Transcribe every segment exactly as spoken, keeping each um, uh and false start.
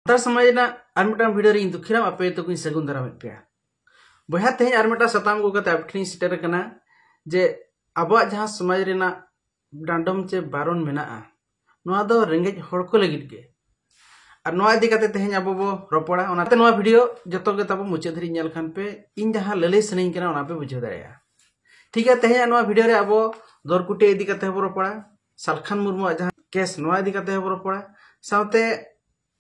ᱥᱟᱱᱛᱟᱲ ᱥᱚᱢᱟᱡᱽ ᱨᱮᱱᱟᱜ ᱟᱨ ᱢᱤᱫᱴᱟᱝ ᱵᱷᱤᱰᱤᱭᱳ ᱨᱮ ᱤᱧ ᱫᱩᱠᱷᱤᱨᱟᱢ ᱟᱯᱮ ᱡᱚᱛᱚ ᱠᱚᱧ ᱥᱟᱹᱜᱩᱱ ᱫᱟᱨᱟᱢᱮᱫ ᱯᱮᱭᱟ᱾ ᱵᱚᱭᱦᱟ, ᱛᱮᱦᱮᱧ ᱟᱨ ᱢᱤᱫᱴᱟᱝ ᱥᱟᱛᱟᱢ ᱟᱹᱜᱩ ᱠᱟᱛᱮ ᱟᱯᱮ ᱴᱷᱮᱱᱤᱧ ᱥᱮᱴᱮᱨ ᱟᱠᱟᱱᱟ ᱡᱮ ᱟᱵᱚᱣᱟᱜ ᱡᱟᱦᱟᱸ ᱥᱚᱢᱟᱡᱽ ᱨᱮᱱᱟᱜ ᱰᱟᱸᱰᱚᱢ ᱪᱮ ᱵᱟᱨᱚᱱ ᱢᱮᱱᱟᱜᱼᱟ, ᱱᱚᱣᱟ ᱫᱚ ᱨᱮᱸᱜᱮᱡ ᱦᱚᱲ ᱠᱚ ᱞᱟᱹᱜᱤᱫ ᱜᱮ᱾ ᱟᱨ ᱱᱚᱣᱟ ᱤᱫᱤ ᱠᱟᱛᱮ ᱛᱮᱦᱮᱧ ᱟᱵᱚ ᱵᱚ ᱨᱚᱯᱚᱲᱟ᱾ ᱚᱱᱟᱛᱮ ᱱᱚᱣᱟ ᱵᱷᱤᱰᱤᱭᱳ ᱡᱚᱛᱚ ᱜᱮ ᱛᱟᱵᱚ ᱢᱩᱪᱟᱹᱫ ᱫᱷᱟᱹᱨᱤᱡ ᱧᱮᱞ ᱠᱷᱟᱱ ᱯᱮ, ᱤᱧ ᱡᱟᱦᱟᱸ ᱞᱟᱹᱞᱟᱹᱭ ᱥᱟᱱᱟᱧ ᱠᱟᱱᱟ ᱚᱱᱟ ᱯᱮ ᱵᱩᱡᱷᱟᱹᱣ ᱫᱟᱲᱮᱭᱟᱜᱼᱟ᱾ ᱴᱷᱤᱠ ᱜᱮᱭᱟ, ᱛᱮᱦᱮᱧᱟᱜ ᱱᱚᱣᱟ ᱵᱷᱤᱰᱤᱭᱳ ᱨᱮ ᱟᱵᱚ ᱫᱚᱨᱠᱩᱴᱤᱭᱟᱹ ᱤᱫᱤ ᱠᱟᱛᱮ ᱦᱚᱸᱵᱚ ᱨᱚᱯᱚᱲᱟ, ᱥᱟᱞᱠᱷᱟᱱ ᱢᱩᱨᱢᱩᱣᱟᱜ ᱡᱟᱦᱟᱸ ᱠᱮᱥ ᱱᱚᱣᱟ ᱤᱫᱤ ᱠᱟᱛᱮ ᱦᱚᱸᱵᱚ ᱨᱚᱯᱚᱲᱟ, ᱥᱟᱶᱛᱮ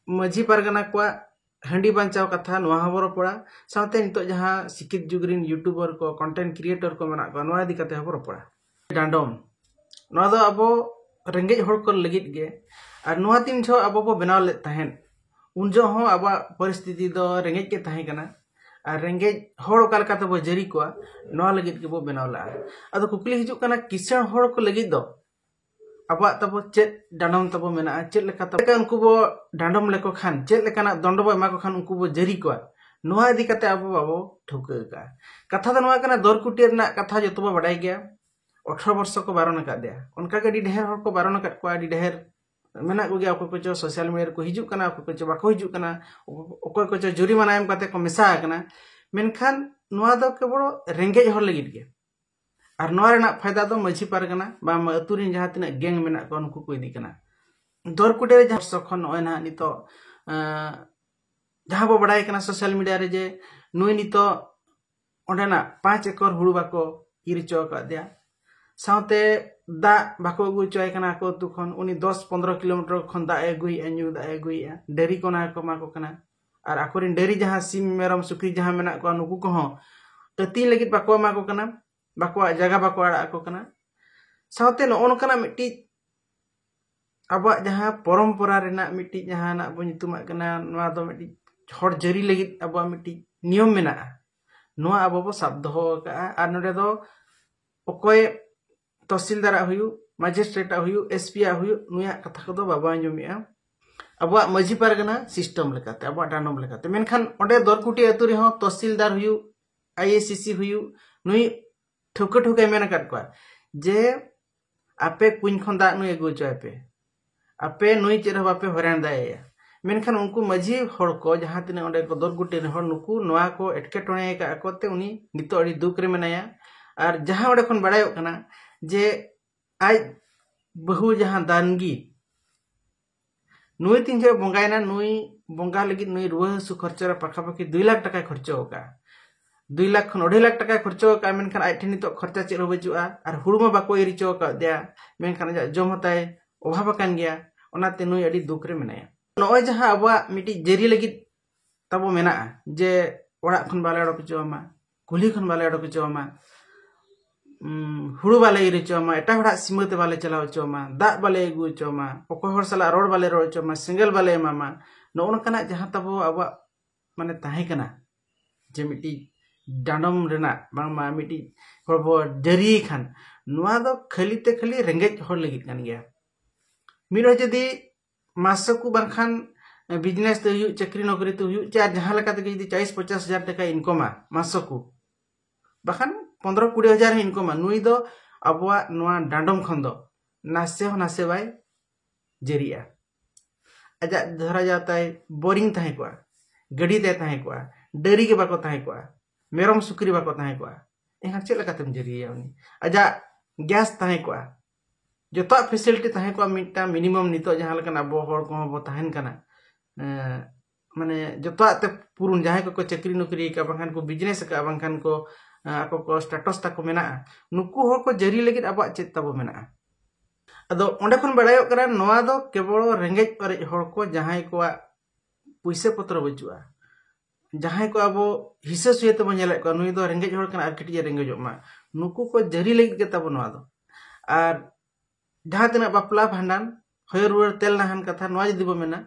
ᱢᱟᱹᱡᱷᱤ ᱯᱟᱨᱜᱟᱱᱟ ᱠᱚᱣᱟᱜ ᱦᱟᱺᱰᱤ ᱵᱟᱧᱪᱟᱣ ᱠᱟᱛᱷᱟ ᱱᱚᱣᱟ ᱦᱚᱸᱵᱚ ᱨᱚᱯᱚᱲᱟ, ᱥᱟᱶᱛᱮ ᱱᱤᱛᱚᱜ ᱡᱟᱦᱟᱸ ᱥᱤᱠᱠᱷᱤᱛ ᱡᱩᱜᱽ ᱨᱤᱱ ᱭᱩᱴᱩᱵᱟᱨ ᱠᱚ, ᱠᱚᱱᱴᱮᱱᱴ ᱠᱨᱤᱭᱮᱴᱚᱨ ᱠᱚ ᱢᱮᱱᱟᱜ ᱠᱚᱣᱟ, ᱱᱚᱣᱟ ᱤᱫᱤ ᱠᱟᱛᱮ ᱦᱚᱸᱵᱚ ᱨᱚᱯᱚᱲᱟ᱾ ᱰᱟᱸᱰᱚᱢ, ᱱᱚᱣᱟ ᱫᱚ ᱟᱵᱚ ᱨᱮᱸᱜᱮᱡ ᱦᱚᱲ ᱠᱚ ᱞᱟᱹᱜᱤᱫ ᱜᱮ᱾ ᱟᱨ ᱱᱚᱣᱟ ᱛᱤᱱ ᱡᱚᱦᱚᱜ ᱟᱵᱚ ᱵᱚ ᱵᱮᱱᱟᱣ ᱞᱮᱫ ᱛᱟᱦᱮᱸᱫ, ᱩᱱ ᱡᱚᱦᱚᱜ ᱦᱚᱸ ᱟᱵᱚᱣᱟᱜ ᱯᱚᱨᱤᱥᱛᱷᱤᱛᱤ ᱫᱚ ᱨᱮᱸᱜᱮᱡ ᱜᱮ ᱛᱟᱦᱮᱸ ᱠᱟᱱᱟ᱾ ᱟᱨ ᱨᱮᱸᱜᱮᱡ ᱦᱚᱲ ᱚᱠᱟ ᱞᱮᱠᱟ ᱛᱮᱵᱚ ᱡᱟᱹᱨᱤ ᱠᱚᱣᱟ, ᱱᱚᱣᱟ ᱞᱟᱹᱜᱤᱫ ᱜᱮᱵᱚ ᱵᱮᱱᱟᱣ ᱞᱮᱫᱼᱟ᱾ ᱟᱫᱚ ᱠᱩᱠᱞᱤ ᱦᱤᱡᱩᱜ ᱠᱟᱱᱟ, ᱠᱤᱥᱟᱹᱬ ᱦᱚᱲ ᱠᱚ ᱞᱟᱹᱜᱤᱫ ᱫᱚ ᱟᱵᱚᱣᱟᱜ ᱛᱟᱵᱚ ᱪᱮᱫ ᱰᱟᱸᱰᱚᱢ ᱛᱟᱵᱚ ᱢᱮᱱᱟᱜᱼᱟ? ᱪᱮᱫ ᱞᱮᱠᱟ ᱛᱟᱵᱚ ᱩᱱᱠᱩ ᱵᱚ ᱰᱟᱸᱰᱚᱢ ᱞᱮᱠᱚ ᱠᱷᱟᱱ, ᱪᱮᱫ ᱞᱮᱠᱟᱱᱟᱜ ᱫᱚᱱᱰᱚ ᱵᱚ ᱮᱢᱟ ᱠᱚ ᱠᱷᱟᱱ ᱩᱱᱠᱩ ᱵᱚ ᱡᱟᱹᱨᱤ ᱠᱚᱣᱟ, ᱱᱚᱣᱟ ᱤᱫᱤ ᱠᱟᱛᱮ ᱟᱵᱚ ᱵᱟᱵᱚ ᱴᱷᱟᱹᱣᱠᱟᱹ ᱟᱠᱟᱫᱼᱟ᱾ ᱠᱟᱛᱷᱟ ᱫᱚ ᱱᱚᱣᱟ ᱠᱟᱱᱟ, ᱫᱚᱨᱠᱩᱴᱤᱭᱟᱹ ᱨᱮᱱᱟᱜ ᱠᱟᱛᱷᱟ ᱡᱚᱛᱚ ᱵᱚ ᱵᱟᱰᱟᱭ ᱜᱮᱭᱟ᱾ ᱟᱴᱷᱨᱚ ᱵᱚᱨᱥᱚ ᱠᱚ ᱵᱟᱨᱚᱱ ᱟᱠᱟᱫᱮᱭᱟ᱾ ᱚᱱᱠᱟᱜᱮ ᱟᱹᱰᱤ ᱰᱷᱮᱨ ᱦᱚᱲ ᱠᱚ ᱵᱟᱨᱚᱱ ᱟᱠᱟᱫ ᱠᱚᱣᱟ, ᱟᱹᱰᱤ ᱰᱷᱮᱨ ᱢᱮᱱᱟᱜ ᱠᱚᱜᱮᱭᱟ᱾ ᱚᱠᱚᱭ ᱠᱚᱪᱚ ᱥᱳᱥᱟᱞ ᱢᱤᱰᱤᱭᱟ ᱨᱮᱠᱚ ᱦᱤᱡᱩᱜ ᱠᱟᱱᱟ, ᱚᱠᱚᱭ ᱠᱚᱪᱚ ᱵᱟᱠᱚ ᱦᱤᱡᱩᱜ ᱠᱟᱱᱟ, ᱚᱠᱚᱭ ᱠᱚᱪᱚ ᱡᱩᱨᱤᱢᱟᱱᱟ ᱮᱢ ᱠᱟᱛᱮ ᱠᱚ ᱢᱮᱥᱟ ᱟᱠᱟᱱᱟ᱾ ᱢᱮᱱᱠᱷᱟᱱ ᱱᱚᱣᱟ ᱫᱚ ᱠᱮᱵᱚᱞ ᱨᱮᱸᱜᱮᱡ ᱦᱚᱲ ᱞᱟᱹᱜᱤᱫ ᱜᱮ᱾ ᱟᱨ ᱱᱚᱣᱟ ᱨᱮᱱᱟᱜ ᱯᱷᱟᱭᱫᱟ ᱫᱚ ᱢᱟᱹᱡᱷᱤ ᱯᱟᱨᱜᱟᱱᱟ ᱵᱟᱝ ᱟᱹᱛᱩ ᱨᱮᱱ ᱡᱟᱦᱟᱸ ᱛᱤᱱᱟᱹᱜ ᱜᱮᱝ ᱢᱮᱱᱟᱜ ᱠᱚᱣᱟ, ᱱᱩᱠᱩ ᱠᱚ ᱤᱫᱤ ᱠᱟᱱᱟ᱾ ᱫᱚᱨᱠᱩᱴᱤᱭᱟᱹ ᱨᱮ ᱡᱟᱦᱟᱸ ᱥᱚᱠᱷᱚᱱ ᱱᱚᱜᱼᱚᱭ ᱱᱟᱦᱟᱜ ᱱᱤᱛᱚᱜ, ᱟᱸ, ᱡᱟᱦᱟᱸ ᱵᱚ ᱵᱟᱲᱟᱭ ᱠᱟᱱᱟ ᱥᱳᱥᱟᱞ ᱢᱤᱰᱤᱭᱟ ᱨᱮ ᱡᱮ ᱱᱩᱭ ᱱᱤᱛᱚᱜ ᱚᱸᱰᱮᱱᱟᱜ ᱯᱟᱸᱪ ᱮᱠᱚᱨ ᱦᱩᱲᱩ ᱵᱟᱠᱚ ᱤᱨ ᱦᱚᱪᱚ ᱟᱠᱟᱫᱮᱭᱟ, ᱥᱟᱶᱛᱮ ᱫᱟᱜ ᱵᱟᱠᱚ ᱟᱹᱜᱩ ᱦᱚᱪᱚᱣᱟᱭ ᱠᱟᱱᱟ ᱟᱠᱚ ᱟᱹᱛᱩ ᱠᱷᱚᱱ᱾ ᱩᱱᱤ ᱫᱚᱥ ᱯᱚᱱᱫᱽᱨᱚ ᱠᱤᱞᱳᱢᱤᱴᱟᱨ ᱠᱷᱚᱱ ᱫᱟᱜ ᱮ ᱟᱹᱜᱩᱭᱮᱫᱼᱟ, ᱧᱩ ᱫᱟᱜ ᱮ ᱟᱹᱜᱩᱭᱮᱫᱼᱟ, ᱰᱟᱹᱨᱤ ᱠᱚ ᱚᱱᱟ ᱜᱮᱠᱚ ᱮᱢᱟ ᱠᱚ ᱠᱟᱱᱟ᱾ ᱟᱨ ᱟᱠᱚᱨᱮᱱ ᱰᱟᱹᱨᱤ ᱡᱟᱦᱟᱸ ᱥᱤᱢ ᱢᱮᱨᱚᱢ ᱥᱩᱠᱨᱤ ᱡᱟᱦᱟᱸ ᱢᱮᱱᱟᱜ ᱠᱚᱣᱟ, ᱱᱩᱠᱩ ᱠᱚᱦᱚᱸ ᱟᱹᱛᱤᱧ ᱞᱟᱹᱜᱤᱫ ᱵᱟᱠᱚ ᱮᱢᱟ ᱠᱚ ᱠᱟᱱᱟ, ᱵᱟᱠᱚ, ᱡᱟᱭᱜᱟ ᱵᱟᱠᱚ ᱟᱲᱟᱜ ᱟᱠᱚ ᱠᱟᱱᱟ᱾ ᱥᱟᱶᱛᱮ ᱱᱚᱜᱼᱚ ᱱᱚᱝᱠᱟᱱᱟᱜ ᱢᱤᱫᱴᱤᱡ ᱟᱵᱚᱣᱟᱜ ᱡᱟᱦᱟᱸ ᱯᱚᱨᱚᱢᱯᱚᱨᱟ ᱨᱮᱱᱟᱜ ᱢᱤᱫᱴᱤᱡ ᱡᱟᱦᱟᱱᱟᱜ ᱵᱚᱱ ᱧᱩᱛᱩᱢᱟᱜ ᱠᱟᱱᱟ, ᱱᱚᱣᱟ ᱫᱚ ᱢᱤᱫᱴᱤᱡ ᱦᱚᱲ ᱡᱟᱹᱨᱤ ᱞᱟᱹᱜᱤᱫ ᱟᱵᱚᱣᱟᱜ ᱢᱤᱫᱴᱤᱡ ᱱᱤᱭᱚᱢ ᱢᱮᱱᱟᱜᱼᱟ, ᱱᱚᱣᱟ ᱟᱵᱚ ᱵᱚ ᱥᱟᱵ ᱫᱚᱦᱚ ᱟᱠᱟᱫᱼᱟ᱾ ᱟᱨ ᱱᱚᱰᱮ ᱫᱚ ᱚᱠᱚᱭ ᱛᱚᱦᱥᱤᱞᱫᱟᱨᱟᱜ ᱦᱩᱭᱩᱜ, ᱢᱟᱡᱤᱥᱴᱨᱮᱴᱟᱜ ᱦᱩᱭᱩᱜ, ᱮᱥᱯᱤᱭᱟᱜ ᱦᱩᱭᱩᱜ, ᱱᱩᱭᱟᱜ ᱠᱟᱛᱷᱟ ᱠᱚᱫᱚ ᱵᱟᱵᱚ ᱟᱸᱡᱚᱢᱮᱜᱼᱟ᱾ ᱟᱵᱚᱣᱟᱜ ᱢᱟᱹᱡᱷᱤ ᱯᱟᱨᱜᱟᱱᱟ ᱥᱤᱥᱴᱮᱢ ᱞᱮᱠᱟᱛᱮ, ᱟᱵᱚᱣᱟᱜ ᱰᱟᱸᱰᱚᱢ ᱞᱮᱠᱟᱛᱮ᱾ ᱢᱮᱱᱠᱷᱟᱱ ᱚᱸᱰᱮ ᱫᱚᱨᱠᱩᱴᱤ ᱟᱹᱛᱩ ᱨᱮᱦᱚᱸ ᱛᱚᱦᱥᱤᱞᱫᱟᱨ ᱦᱩᱭᱩᱜ, ᱟᱭᱮᱥᱤᱥᱤ ᱦᱩᱭᱩᱜ, ᱱᱩᱭ ᱴᱷᱟᱹᱣᱠᱟᱹ ᱴᱷᱟᱹᱣᱠᱟᱹᱭ ᱢᱮᱱ ᱟᱠᱟᱫ ᱠᱚᱣᱟ ᱡᱮ ᱟᱯᱮ ᱠᱩᱧ ᱠᱷᱚᱱ ᱫᱟᱜ ᱱᱩᱭ ᱟᱹᱜᱩ ᱦᱚᱪᱚᱭ ᱯᱮ, ᱟᱯᱮ ᱱᱩᱭ ᱪᱮᱫ ᱦᱚᱸ ᱵᱟᱯᱮ ᱦᱚᱭᱨᱟᱱ ᱫᱟᱲᱮᱭᱟᱭᱟ᱾ ᱢᱮᱱᱠᱷᱟᱱ ᱩᱱᱠᱩ ᱢᱟᱹᱡᱷᱤ ᱦᱚᱲ ᱠᱚ, ᱡᱟᱦᱟᱸ ᱛᱤᱱᱟᱹᱜ ᱚᱸᱰᱮ ᱠᱚ ᱫᱚᱞ ᱜᱩᱴᱤ ᱨᱮᱱ ᱦᱚᱲ, ᱱᱩᱠᱩ ᱱᱚᱣᱟ ᱠᱚ ᱮᱴᱠᱮᱴᱚᱬᱮ ᱟᱠᱟᱫ ᱠᱚ ᱛᱮ ᱩᱱᱤ ᱱᱤᱛᱚᱜ ᱟᱹᱰᱤ ᱫᱩᱠ ᱨᱮ ᱢᱮᱱᱟᱭᱟ᱾ ᱟᱨ ᱡᱟᱦᱟᱸ ᱚᱸᱰᱮ ᱠᱷᱚᱱ ᱵᱟᱲᱟᱭᱚᱜ ᱠᱟᱱᱟ ᱡᱮ ᱟᱡ ᱵᱟᱹᱦᱩ ᱡᱟᱦᱟᱸ ᱫᱟᱱᱜᱤ, ᱱᱩᱭ ᱛᱤᱱ ᱡᱚᱦᱚᱜ ᱵᱚᱸᱜᱟᱭᱮᱱᱟ, ᱱᱩᱭ ᱵᱚᱸᱜᱟ ᱞᱟᱹᱜᱤᱫ ᱱᱩᱭ ᱨᱩᱣᱟᱹ ᱦᱟᱹᱥᱩ ᱠᱷᱚᱨᱪᱟ ᱨᱮ ᱯᱟᱠᱷᱟᱯᱟᱠᱷᱤ ᱫᱩᱭ ᱞᱟᱠᱷ ᱴᱟᱠᱟᱭ ᱠᱷᱚᱨᱪᱚ ᱟᱠᱟᱫᱼᱟ᱾ ᱫᱩᱭ ᱞᱟᱠᱷ ᱠᱷᱚᱱ ᱟᱹᱲᱟᱹᱭ ᱞᱟᱠᱷ ᱴᱟᱠᱟᱭ ᱠᱷᱚᱨᱪᱚ ᱟᱠᱟᱫᱼᱟ, ᱢᱮᱱᱠᱷᱟᱱ ᱟᱡ ᱴᱷᱮᱱ ᱱᱤᱛᱚᱜ ᱠᱷᱚᱨᱪᱟ ᱪᱮᱫ ᱦᱚᱸ ᱵᱟᱹᱪᱩᱜᱼᱟ᱾ ᱟᱨ ᱦᱩᱲᱩ ᱢᱟ ᱵᱟᱠᱚ ᱤᱨ ᱦᱚᱪᱚ ᱟᱠᱟᱫᱮᱭᱟ, ᱢᱮᱱᱠᱷᱟᱱ ᱟᱡᱟᱜ ᱡᱚᱢ ᱦᱚᱸᱛᱟᱭ ᱚᱵᱷᱟᱵ ᱟᱠᱟᱱ ᱜᱮᱭᱟ᱾ ᱚᱱᱟᱛᱮ ᱱᱩᱭ ᱟᱹᱰᱤ ᱫᱩᱠ ᱨᱮ ᱢᱮᱱᱟᱭᱟ᱾ ᱱᱚᱜᱼᱚᱭ ᱡᱟᱦᱟᱸ ᱟᱵᱚᱣᱟᱜ ᱢᱤᱫᱴᱤᱡ ᱡᱟᱹᱨᱤ ᱞᱟᱹᱜᱤᱫ ᱛᱟᱵᱚ ᱢᱮᱱᱟᱜᱼᱟ ᱡᱮ ᱚᱲᱟᱜ ᱠᱷᱚᱱ ᱵᱟᱞᱮ ᱚᱰᱚᱠ ᱦᱚᱪᱚ ᱟᱢᱟ, ᱠᱩᱞᱦᱤ ᱠᱷᱚᱱ ᱵᱟᱞᱮ ᱚᱰᱚᱠ ᱦᱚᱪᱚ ᱟᱢᱟ, ᱩᱢ, ᱦᱩᱲᱩ ᱵᱟᱞᱮ ᱤᱨ ᱦᱚᱪᱚ ᱟᱢᱟ, ᱮᱴᱟᱜ ᱦᱚᱲᱟᱜ ᱥᱤᱢᱟᱹ ᱛᱮ ᱵᱟᱞᱮ ᱪᱟᱞᱟᱣ ᱦᱚᱪᱚ ᱟᱢᱟ, ᱫᱟᱜ ᱵᱟᱞᱮ ᱟᱹᱜᱩ ᱦᱚᱪᱚ ᱟᱢᱟ, ᱚᱠᱚᱭ ᱦᱚᱲ ᱥᱟᱞᱟᱜ ᱨᱚᱲ ᱵᱟᱞᱮ ᱨᱚᱲ ᱦᱚᱪᱚ ᱟᱢᱟ, ᱥᱮᱸᱜᱮᱞ ᱵᱟᱞᱮ ᱮᱢᱟᱢᱟ, ᱱᱚᱜᱼᱚ ᱱᱚᱝᱠᱟᱱᱟᱜ ᱡᱟᱦᱟᱸ ᱛᱟᱵᱚ ᱟᱵᱚᱣᱟᱜ ᱢᱟᱱᱮ ᱛᱟᱦᱮᱸ ᱠᱟᱱᱟ ᱡᱮ ᱢᱤᱫᱴᱤᱡ ᱰᱟᱸᱰᱚᱢ ᱨᱮᱱᱟᱜ, ᱵᱟᱝᱢᱟ ᱢᱤᱫᱴᱤᱡ ᱦᱚᱲ ᱵᱚ ᱡᱟᱹᱨᱤᱭᱮ ᱠᱷᱟᱱ, ᱱᱚᱣᱟ ᱫᱚ ᱠᱷᱟᱹᱞᱤ ᱛᱮ ᱠᱷᱟᱹᱞᱤ ᱨᱮᱸᱜᱮᱡ ᱦᱚᱲ ᱞᱟᱹᱜᱤᱫ ᱠᱟᱱ ᱜᱮᱭᱟ᱾ ᱢᱤᱫ ᱦᱚᱲ ᱡᱩᱫᱤ ᱢᱟᱥᱚᱠ ᱵᱟᱝᱠᱷᱟᱱ ᱵᱤᱡᱽᱱᱮᱥ ᱛᱮ ᱦᱩᱭᱩᱜ, ᱪᱟᱹᱠᱨᱤ ᱱᱚᱠᱨᱤ ᱛᱮ ᱦᱩᱭᱩᱜ, ᱪᱮ ᱟᱨ ᱡᱟᱦᱟᱸ ᱞᱮᱠᱟ ᱛᱮᱜᱮ ᱡᱩᱫᱤ ᱪᱟᱞᱤᱥ ᱯᱚᱪᱟᱥ ᱦᱟᱡᱟᱨ ᱴᱟᱠᱟᱭ ᱤᱱᱠᱚᱢᱟ ᱢᱟᱥᱚᱠ, ᱵᱟᱠᱷᱟᱱ ᱯᱚᱱᱫᱽᱨᱚ ᱠᱩᱲᱤ ᱦᱟᱡᱟᱨ ᱦᱚᱸ ᱤᱱᱠᱚᱢᱟ, ᱱᱩᱭ ᱫᱚ ᱟᱵᱚᱣᱟᱜ ᱱᱚᱣᱟ ᱰᱟᱸᱰᱚᱢ ᱠᱷᱚᱱ ᱫᱚ ᱱᱟᱥᱮ ᱦᱚᱸ ᱱᱟᱥᱮ ᱵᱟᱭ ᱡᱟᱹᱨᱤᱜᱼᱟ᱾ ᱟᱡᱟᱜ ᱫᱷᱚᱨᱟ ᱡᱟᱣ ᱛᱟᱭ ᱵᱳᱨᱤᱝ ᱛᱟᱦᱮᱸ ᱠᱚᱜᱼᱟ, ᱜᱟᱹᱰᱤ ᱛᱟᱭ ᱛᱟᱦᱮᱸ ᱠᱚᱜᱼᱟ, ᱰᱟᱹᱨᱤ ᱜᱮ ᱵᱟᱠᱚ ᱛᱟᱦᱮᱸ ᱠᱚᱜᱼᱟ, ᱢᱮᱨᱚᱢ ᱥᱩᱠᱨᱤ ᱵᱟᱠᱚ ᱛᱟᱦᱮᱸ ᱠᱚᱜᱼᱟ, ᱮᱱᱠᱷᱟᱱ ᱪᱮᱫ ᱞᱮᱠᱟᱛᱮᱢ ᱡᱟᱹᱨᱤᱭᱟ ᱩᱱᱤ? ᱟᱡᱟᱜ ᱜᱮᱥ ᱛᱟᱦᱮᱸ ᱠᱚᱜᱼᱟ, ᱡᱚᱛᱚᱣᱟᱜ ᱯᱷᱮᱥᱤᱞᱤᱴᱤ ᱛᱟᱦᱮᱸ ᱠᱚᱜᱼᱟ, ᱢᱤᱫᱴᱟᱝ ᱢᱤᱱᱤᱢᱟᱢ ᱱᱤᱛᱚᱜ ᱡᱟᱦᱟᱸ ᱞᱮᱠᱟᱱ ᱟᱵᱚ ᱦᱚᱲ ᱠᱚᱦᱚᱸ ᱵᱚ ᱛᱟᱦᱮᱱ ᱠᱟᱱᱟ, ᱮᱸ, ᱢᱟᱱᱮ ᱡᱚᱛᱚᱣᱟᱜ ᱛᱮ ᱯᱩᱨᱩᱱ, ᱡᱟᱦᱟᱸᱭ ᱠᱚᱠᱚ ᱪᱟᱹᱠᱨᱤ ᱱᱚᱠᱨᱤ ᱟᱠᱟᱫᱼᱟ, ᱵᱟᱝᱠᱷᱟᱱ ᱠᱚ ᱵᱤᱡᱽᱱᱮᱥ ᱟᱠᱟᱫᱼᱟ, ᱵᱟᱝᱠᱷᱟᱱ ᱠᱚ, ᱮᱸ, ᱟᱠᱚ ᱠᱚ ᱥᱴᱮᱴᱟᱥ ᱛᱟᱠᱚ ᱢᱮᱱᱟᱜᱼᱟ, ᱱᱩᱠᱩ ᱦᱚᱲ ᱠᱚ ᱡᱟᱹᱨᱤ ᱞᱟᱹᱜᱤᱫ ᱟᱵᱚᱣᱟᱜ ᱪᱮᱫ ᱛᱟᱵᱚ ᱢᱮᱱᱟᱜᱼᱟ? ᱟᱫᱚ ᱚᱸᱰᱮ ᱠᱷᱚᱱ ᱵᱟᱲᱟᱭᱚᱜ ᱠᱟᱱᱟ, ᱱᱚᱣᱟ ᱫᱚ ᱠᱮᱵᱚᱞ ᱨᱮᱸᱜᱮᱡ ᱚᱨᱮᱡ ᱦᱚᱲ ᱠᱚ, ᱡᱟᱦᱟᱸᱭ ᱠᱚᱣᱟᱜ ᱯᱩᱭᱥᱟᱹ ᱯᱚᱛᱨᱚ ᱵᱟᱹᱪᱩᱜᱼᱟ, ᱡᱟᱦᱟᱸᱭ ᱠᱚ ᱟᱵᱚ ᱦᱤᱥᱟᱹ ᱥᱩᱭᱟᱹ ᱛᱮᱵᱚᱱ ᱧᱮᱞᱮᱫ ᱠᱚᱣᱟ, ᱱᱩᱭ ᱫᱚ ᱨᱮᱸᱜᱮᱡ ᱦᱚᱲ ᱠᱟᱱᱟ, ᱟᱨ ᱠᱟᱹᱴᱤᱡ ᱮ ᱨᱮᱸᱜᱮᱡᱚᱜ ᱢᱟ, ᱱᱩᱠᱩ ᱠᱚ ᱡᱟᱹᱨᱤ ᱞᱟᱹᱜᱤᱫ ᱜᱮ ᱛᱟᱵᱚ ᱱᱚᱣᱟ ᱫᱚ᱾ ᱟᱨ ᱡᱟᱦᱟᱸ ᱛᱤᱱᱟᱹᱜ ᱵᱟᱯᱞᱟ, ᱵᱷᱟᱸᱰᱟᱱ, ᱦᱚᱭᱚ ᱨᱩᱣᱟᱹᱲ, ᱛᱮᱞ ᱱᱟᱦᱟᱱ ᱠᱟᱛᱷᱟ, ᱱᱚᱣᱟ ᱡᱩᱫᱤ ᱵᱚ ᱢᱮᱱᱟ,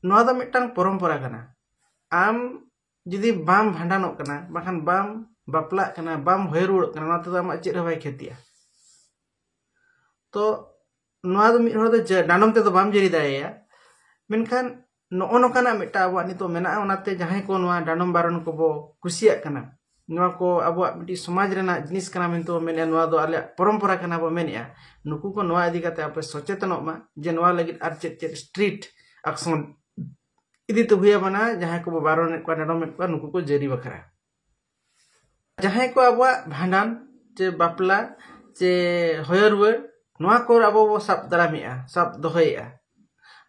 ᱱᱚᱣᱟ ᱫᱚ ᱢᱤᱫᱴᱟᱝ ᱯᱚᱨᱚᱢᱯᱚᱨᱟ ᱠᱟᱱᱟ᱾ ᱟᱢ ᱡᱩᱫᱤ ᱵᱟᱢ ᱵᱷᱟᱸᱰᱟᱱᱚᱜ ᱠᱟᱱᱟ, ᱵᱟᱠᱷᱟᱱ ᱵᱟᱢ ᱵᱟᱯᱞᱟᱜ ᱠᱟᱱᱟ, ᱵᱟᱢ ᱦᱚᱭᱚ ᱨᱩᱣᱟᱹᱲᱚᱜ ᱠᱟᱱᱟ, ᱱᱚᱣᱟ ᱛᱮᱫᱚ ᱟᱢᱟᱜ ᱪᱮᱫ ᱦᱚᱸ ᱵᱟᱭ ᱠᱷᱚᱛᱤᱜᱼᱟ᱾ ᱛᱚ ᱱᱚᱣᱟ ᱫᱚ ᱢᱤᱫ ᱦᱚᱲ ᱫᱚ ᱡᱟ-, ᱰᱟᱸᱰᱚᱢ ᱛᱮᱫᱚ ᱵᱟᱢ ᱡᱟᱹᱨᱤ ᱫᱟᱲᱮᱭᱟᱭᱟ᱾ ᱢᱮᱱᱠᱷᱟᱱ ᱱᱚᱜᱼᱚ ᱱᱚᱝᱠᱟᱱᱟᱜ ᱢᱤᱫᱴᱟᱝ ᱟᱵᱚᱣᱟᱜ ᱱᱤᱛᱚᱜ ᱢᱮᱱᱟᱜᱼᱟ, ᱚᱱᱟᱛᱮ ᱡᱟᱦᱟᱸᱭ ᱠᱚ ᱱᱚᱣᱟ ᱰᱟᱸᱰᱚᱢ ᱵᱟᱨᱚᱱ ᱠᱚᱵᱚ ᱠᱩᱥᱤᱭᱟᱜ ᱠᱟᱱᱟ, ᱱᱚᱣᱟ ᱠᱚ ᱟᱵᱚᱣᱟᱜ ᱢᱤᱫᱴᱤᱡ ᱥᱚᱢᱟᱡᱽ ᱨᱮᱱᱟᱜ ᱡᱤᱱᱤᱥ ᱠᱟᱱᱟ ᱢᱮᱱᱛᱮ ᱵᱚ ᱢᱮᱱᱮᱫᱼᱟ, ᱱᱚᱣᱟ ᱫᱚ ᱟᱞᱮᱭᱟᱜ ᱯᱚᱨᱚᱢᱯᱚᱨᱟ ᱠᱟᱱᱟ ᱵᱚ ᱢᱮᱱᱮᱫᱼᱟ, ᱱᱩᱠᱩ ᱠᱚ ᱱᱚᱣᱟ ᱤᱫᱤ ᱠᱟᱛᱮ ᱟᱯᱮ ᱥᱚᱪᱮᱛᱚᱱᱚᱜ ᱢᱟ ᱡᱮ ᱱᱚᱣᱟ ᱞᱟᱹᱜᱤᱫ ᱟᱨ ᱪᱮᱫ ᱪᱮᱫ ᱥᱴᱨᱤᱠᱴ ᱟᱠᱥᱚᱱ ᱤᱫᱤ ᱛᱮ ᱦᱩᱭ ᱟᱵᱚᱱᱟ, ᱡᱟᱦᱟᱸᱭ ᱠᱚᱵᱚ ᱵᱟᱨᱚᱱᱮᱫ ᱠᱚᱣᱟ, ᱰᱟᱸᱰᱚᱢᱮᱫ ᱠᱚᱣᱟ, ᱱᱩᱠᱩ ᱠᱚ ᱡᱟᱹᱨᱤ ᱵᱟᱠᱷᱨᱟ᱾ ᱡᱟᱦᱟᱸᱭ ᱠᱚ ᱟᱵᱚᱣᱟᱜ ᱵᱷᱟᱸᱰᱟᱱ ᱪᱮ ᱵᱟᱯᱞᱟ ᱪᱮ ᱦᱚᱭᱚ ᱨᱩᱣᱟᱹᱲ, ᱱᱚᱣᱟ ᱠᱚ ᱟᱵᱚ ᱵᱚ ᱥᱟᱵ ᱫᱟᱨᱟᱢᱮᱜᱼᱟ, ᱥᱟᱵ ᱫᱚᱦᱚᱭᱮᱜᱼᱟ᱾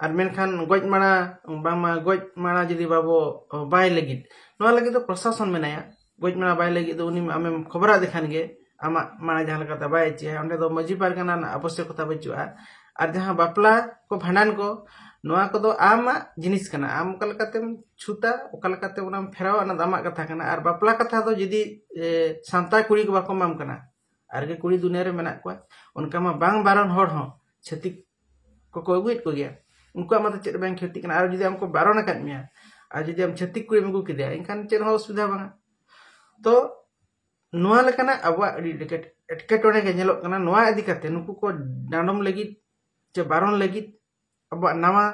ᱟᱨ ᱢᱮᱱᱠᱷᱟᱱ ᱜᱚᱡ ᱢᱟᱲᱟ, ᱵᱟᱝᱢᱟ ᱜᱚᱡ ᱢᱟᱲᱟ ᱡᱩᱫᱤ ᱵᱟᱵᱚ ᱵᱟᱭ ᱞᱟᱹᱜᱤᱫ, ᱱᱚᱣᱟ ᱞᱟᱹᱜᱤᱫ ᱫᱚ ᱯᱨᱚᱥᱟᱥᱚᱱ ᱢᱮᱱᱟᱭᱟ᱾ ᱜᱚᱡ ᱢᱟᱲᱟ ᱵᱟᱭ ᱞᱟᱹᱜᱤᱫ ᱫᱚ ᱩᱱᱤ ᱟᱢᱮᱢ ᱠᱷᱚᱵᱚᱨᱟᱫᱮ ᱠᱷᱟᱱ ᱜᱮ, ᱟᱢᱟᱜ ᱢᱟᱲᱟ ᱡᱟᱦᱟᱸ ᱞᱮᱠᱟᱛᱮ ᱵᱟᱭ ᱪᱮᱭᱟ, ᱚᱸᱰᱮ ᱫᱚ ᱢᱟᱹᱡᱷᱤ ᱯᱟᱨᱜᱟᱱᱟ ᱨᱮᱱᱟᱜ ᱟᱵᱚᱥᱭᱚᱠᱚᱛᱟ ᱵᱟᱹᱪᱩᱜᱼᱟ᱾ ᱟᱨ ᱡᱟᱦᱟᱸ ᱵᱟᱯᱞᱟ ᱠᱚ, ᱵᱷᱟᱸᱰᱟᱱ ᱠᱚ, ᱱᱚᱣᱟ ᱠᱚᱫᱚ ᱟᱢᱟᱜ ᱡᱤᱱᱤᱥ ᱠᱟᱱᱟ, ᱟᱢ ᱚᱠᱟ ᱞᱮᱠᱟᱛᱮᱢ ᱪᱷᱩᱛᱟ, ᱚᱠᱟ ᱞᱮᱠᱟᱛᱮ ᱚᱱᱟᱢ ᱯᱷᱮᱨᱟᱣᱟ, ᱚᱱᱟ ᱫᱚ ᱟᱢᱟᱜ ᱠᱟᱛᱷᱟ ᱠᱟᱱᱟ᱾ ᱟᱨ ᱵᱟᱯᱞᱟ ᱠᱟᱛᱷᱟ ᱫᱚ ᱡᱩᱫᱤ, ᱮ, ᱥᱟᱱᱛᱟᱲ ᱠᱩᱲᱤ ᱠᱚ ᱵᱟᱠᱚ ᱮᱢᱟᱢ ᱠᱟᱱᱟ, ᱟᱨ ᱜᱮ ᱠᱩᱲᱤ ᱫᱩᱱᱤᱭᱟᱹ ᱨᱮ ᱢᱮᱱᱟᱜ ᱠᱚᱣᱟ, ᱚᱱᱠᱟ ᱢᱟ ᱵᱟᱝ ᱵᱟᱨᱚᱱ ᱦᱚᱲ ᱦᱚᱸ ᱪᱷᱟᱹᱛᱤᱠ ᱠᱚᱠᱚ ᱟᱹᱜᱩᱭᱮᱫ ᱠᱚᱜᱮᱭᱟ, ᱩᱱᱠᱩᱣᱟᱜ ᱢᱟᱛᱚ ᱪᱮᱫ ᱵᱟᱝ ᱠᱷᱚᱛᱤ ᱠᱟᱱᱟ᱾ ᱟᱨ ᱡᱩᱫᱤ ᱟᱢ ᱠᱚ ᱵᱟᱨᱚᱱ ᱟᱠᱟᱫ ᱢᱮᱭᱟ, ᱟᱨ ᱡᱩᱫᱤ ᱟᱢ ᱪᱷᱟᱹᱛᱤᱠ ᱠᱩᱲᱤᱢ ᱟᱹᱜᱩ ᱠᱮᱫᱮᱭᱟ, ᱮᱱᱠᱷᱟᱱ ᱪᱮᱫ ᱦᱚᱸ ᱚᱥᱩᱵᱤᱫᱷᱟ ᱵᱟᱝᱟ᱾ ᱛᱚ ᱱᱚᱣᱟ ᱞᱮᱠᱟᱱᱟᱜ ᱟᱵᱚᱣᱟᱜ ᱟᱹᱰᱤ ᱮᱴᱠᱮᱴ-, ᱮᱴᱠᱮᱴᱚᱬᱮ ᱜᱮ ᱧᱮᱞᱚᱜ ᱠᱟᱱᱟ᱾ ᱱᱚᱣᱟ ᱤᱫᱤ ᱠᱟᱛᱮ ᱱᱩᱠᱩ ᱠᱚ ᱰᱟᱸᱰᱚᱢ ᱞᱟᱹᱜᱤᱫ ᱪᱮ ᱵᱟᱨᱚᱱ ᱞᱟᱹᱜᱤᱫ ᱟᱵᱚᱣᱟᱜ ᱱᱟᱣᱟ,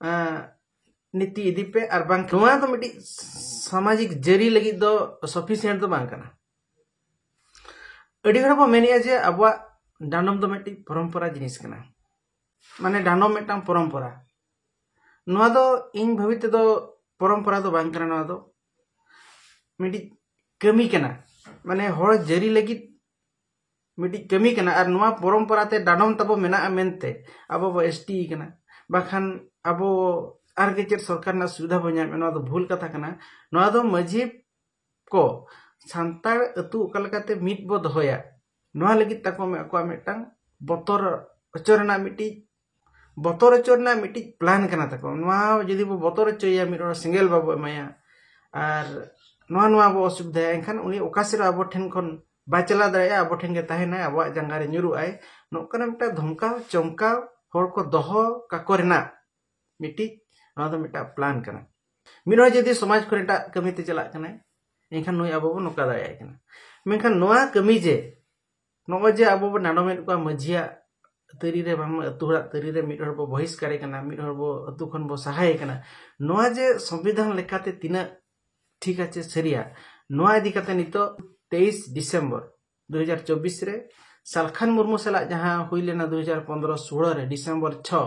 ᱮᱸ, ᱱᱤᱛᱤ ᱤᱫᱤ ᱯᱮ, ᱟᱨ ᱵᱟᱝ ᱱᱚᱣᱟ ᱫᱚ ᱢᱤᱫᱴᱤᱡ ᱥᱟᱢᱟᱡᱤᱠ ᱡᱟᱹᱨᱤ ᱞᱟᱹᱜᱤᱫ ᱫᱚ ᱥᱟᱯᱷᱤᱥᱤᱭᱮᱱᱴ ᱫᱚ ᱵᱟᱝ ᱠᱟᱱᱟ᱾ ᱟᱹᱰᱤ ᱦᱚᱲ ᱵᱚ ᱢᱮᱱᱮᱜᱼᱟ ᱡᱮ ᱟᱵᱚᱣᱟᱜ ᱰᱟᱸᱰᱚᱢ ᱫᱚ ᱢᱤᱫᱴᱤᱡ ᱯᱚᱨᱚᱢᱯᱚᱨᱟ ᱡᱤᱱᱤᱥ ᱠᱟᱱᱟ, ᱢᱟᱱᱮ ᱰᱟᱸᱰᱚᱢ ᱢᱤᱫᱴᱟᱝ ᱯᱚᱨᱚᱢᱯᱚᱨᱟ᱾ ᱱᱚᱣᱟ ᱫᱚ ᱤᱧ ᱵᱷᱟᱹᱵᱤ ᱛᱮᱫᱚ ᱯᱚᱨᱚᱢᱯᱚᱨᱟ ᱫᱚ ᱵᱟᱝ ᱠᱟᱱᱟ, ᱱᱚᱣᱟ ᱫᱚ ᱢᱤᱫᱴᱤᱡ ᱠᱟᱹᱢᱤ ᱠᱟᱱᱟ, ᱢᱟᱱᱮ ᱦᱚᱲ ᱡᱟᱹᱨᱤ ᱞᱟᱹᱜᱤᱫ ᱢᱤᱫᱴᱤᱡ ᱠᱟᱹᱢᱤ ᱠᱟᱱᱟ᱾ ᱟᱨ ᱱᱚᱣᱟ ᱯᱚᱨᱚᱢᱯᱚᱨᱟ ᱛᱮ ᱰᱟᱸᱰᱚᱢ ᱛᱟᱵᱚ ᱢᱮᱱᱟᱜᱼᱟ ᱢᱮᱱᱛᱮ ᱟᱵᱚ ᱵᱚ ᱮᱥ ᱴᱤ ᱠᱟᱱᱟ, ᱵᱟᱠᱷᱟᱱ ᱟᱵᱚ ᱟᱨ ᱜᱮ ᱪᱮᱫ ᱥᱚᱨᱠᱟᱨ ᱨᱮᱱᱟᱜ ᱥᱩᱵᱤᱫᱷᱟ ᱵᱚ ᱧᱟᱢᱮᱫᱼᱟ, ᱱᱚᱣᱟ ᱫᱚ ᱵᱷᱩᱞ ᱠᱟᱛᱷᱟ ᱠᱟᱱᱟ᱾ ᱱᱚᱣᱟ ᱫᱚ ᱢᱟᱹᱡᱷᱤ ᱠᱚ ᱥᱟᱱᱛᱟᱲ ᱟᱹᱛᱩ ᱚᱠᱟ ᱞᱮᱠᱟᱛᱮ ᱢᱤᱫ ᱵᱚ ᱫᱚᱦᱚᱭᱟ, ᱱᱚᱣᱟ ᱞᱟᱹᱜᱤᱫ ᱛᱟᱠᱚ ᱟᱠᱚᱣᱟᱜ ᱢᱤᱫᱴᱟᱝ ᱵᱚᱛᱚᱨ ᱦᱚᱪᱚ ᱨᱮᱱᱟᱜ ᱢᱤᱫᱴᱤᱡ, ᱵᱚᱛᱚᱨ ᱦᱚᱪᱚ ᱨᱮᱱᱟᱜ ᱢᱤᱫᱴᱤᱡ ᱯᱞᱟᱱ ᱠᱟᱱᱟ ᱛᱟᱠᱚ᱾ ᱱᱚᱣᱟ ᱡᱩᱫᱤ ᱵᱚ ᱵᱚᱛᱚᱨ ᱦᱚᱪᱚᱭᱮᱭᱟ, ᱢᱤᱫ ᱦᱚᱲ ᱥᱮᱸᱜᱮᱞ ᱵᱟᱵᱚ ᱮᱢᱟᱭᱟ, ᱟᱨ ᱱᱚᱣᱟ, ᱱᱚᱣᱟ ᱵᱚ ᱚᱥᱩᱵᱤᱫᱷᱟᱭᱟ, ᱮᱱᱠᱷᱟᱱ ᱩᱱᱤ ᱚᱠᱟ ᱥᱮᱫ ᱦᱚᱸ ᱟᱵᱚ ᱴᱷᱮᱱ ᱠᱷᱚᱱ ᱵᱟᱭ ᱪᱟᱞᱟᱣ ᱫᱟᱲᱮᱭᱟᱜᱼᱟ, ᱟᱵᱚ ᱴᱷᱮᱱ ᱜᱮ ᱛᱟᱦᱮᱱᱟᱭ, ᱟᱵᱚᱣᱟᱜ ᱡᱟᱸᱜᱟ ᱨᱮ ᱧᱩᱨᱩᱜ ᱟᱭ᱾ ᱱᱚᱝᱠᱟᱱᱟᱜ ᱢᱤᱫᱴᱟᱝ ᱫᱷᱚᱢᱠᱟᱣ ᱪᱚᱢᱠᱟᱣ ᱦᱚᱲ ᱠᱚ ᱫᱚᱦᱚ ᱠᱟᱠᱚ ᱨᱮᱱᱟᱜ ᱢᱤᱫᱴᱤᱡ, ᱱᱚᱣᱟ ᱫᱚ ᱢᱤᱫᱴᱟᱝ ᱯᱞᱟᱱ ᱠᱟᱱᱟ᱾ ᱢᱤᱫ ᱦᱚᱲ ᱡᱩᱫᱤ ᱥᱚᱢᱟᱡᱽ ᱠᱷᱚᱱ ᱮᱴᱟᱜ ᱠᱟᱹᱢᱤ ᱛᱮ ᱪᱟᱞᱟᱜ ᱠᱟᱱᱟᱭ, ᱮᱱᱠᱷᱟᱱ ᱱᱩᱭ ᱟᱵᱚ ᱵᱚᱱ ᱱᱚᱝᱠᱟ ᱫᱟᱲᱮᱭᱟᱭ ᱠᱟᱱᱟ᱾ ᱢᱮᱱᱠᱷᱟᱱ ᱱᱚᱣᱟ ᱠᱟᱹᱢᱤ ᱡᱮ ᱱᱚᱜᱼᱚᱭ ᱡᱮ ᱟᱵᱚ ᱵᱚᱱ ᱰᱟᱸᱰᱚᱢᱮᱫ ᱠᱚᱣᱟ ᱢᱟᱹᱡᱷᱤᱭᱟᱜ ᱛᱟᱹᱨᱤ ᱨᱮ, ᱵᱟᱝᱢᱟ ᱟᱹᱛᱩ ᱦᱚᱲᱟᱜ ᱛᱟᱹᱨᱤ ᱨᱮ ᱢᱤᱫ ᱦᱚᱲ ᱵᱚ ᱵᱚᱦᱤᱥᱠᱟᱨᱮ ᱠᱟᱱᱟ, ᱢᱤᱫ ᱦᱚᱲ ᱵᱚ ᱟᱹᱛᱩ ᱠᱷᱚᱱ ᱵᱚ ᱥᱟᱦᱟᱭᱮ ᱠᱟᱱᱟ, ᱱᱚᱣᱟ ᱡᱮ ᱥᱚᱝᱵᱤᱫᱷᱟᱱ ᱞᱮᱠᱟᱛᱮ ᱛᱤᱱᱟᱹᱜ ᱴᱷᱤᱠ ᱟᱪᱷᱮ ᱥᱟᱹᱨᱤᱭᱟ, ᱱᱚᱣᱟ ᱤᱫᱤ ᱠᱟᱛᱮ ᱱᱤᱛᱚᱜ ᱛᱮᱭᱤᱥ ᱰᱤᱥᱮᱢᱵᱚᱨ ᱫᱩ ᱦᱟᱡᱟᱨ ᱪᱚᱵᱵᱤᱥ ᱨᱮ ᱥᱟᱞᱠᱷᱟᱱ ᱢᱩᱨᱢᱩ ᱥᱟᱞᱟᱜ ᱡᱟᱦᱟᱸ ᱦᱩᱭ ᱞᱮᱱᱟ ᱫᱩ ᱦᱟᱡᱟᱨ ᱯᱚᱱᱫᱽᱨᱚ ᱥᱳᱞᱳ ᱨᱮ, ᱰᱤᱥᱮᱢᱵᱚᱨ ᱪᱷᱚ,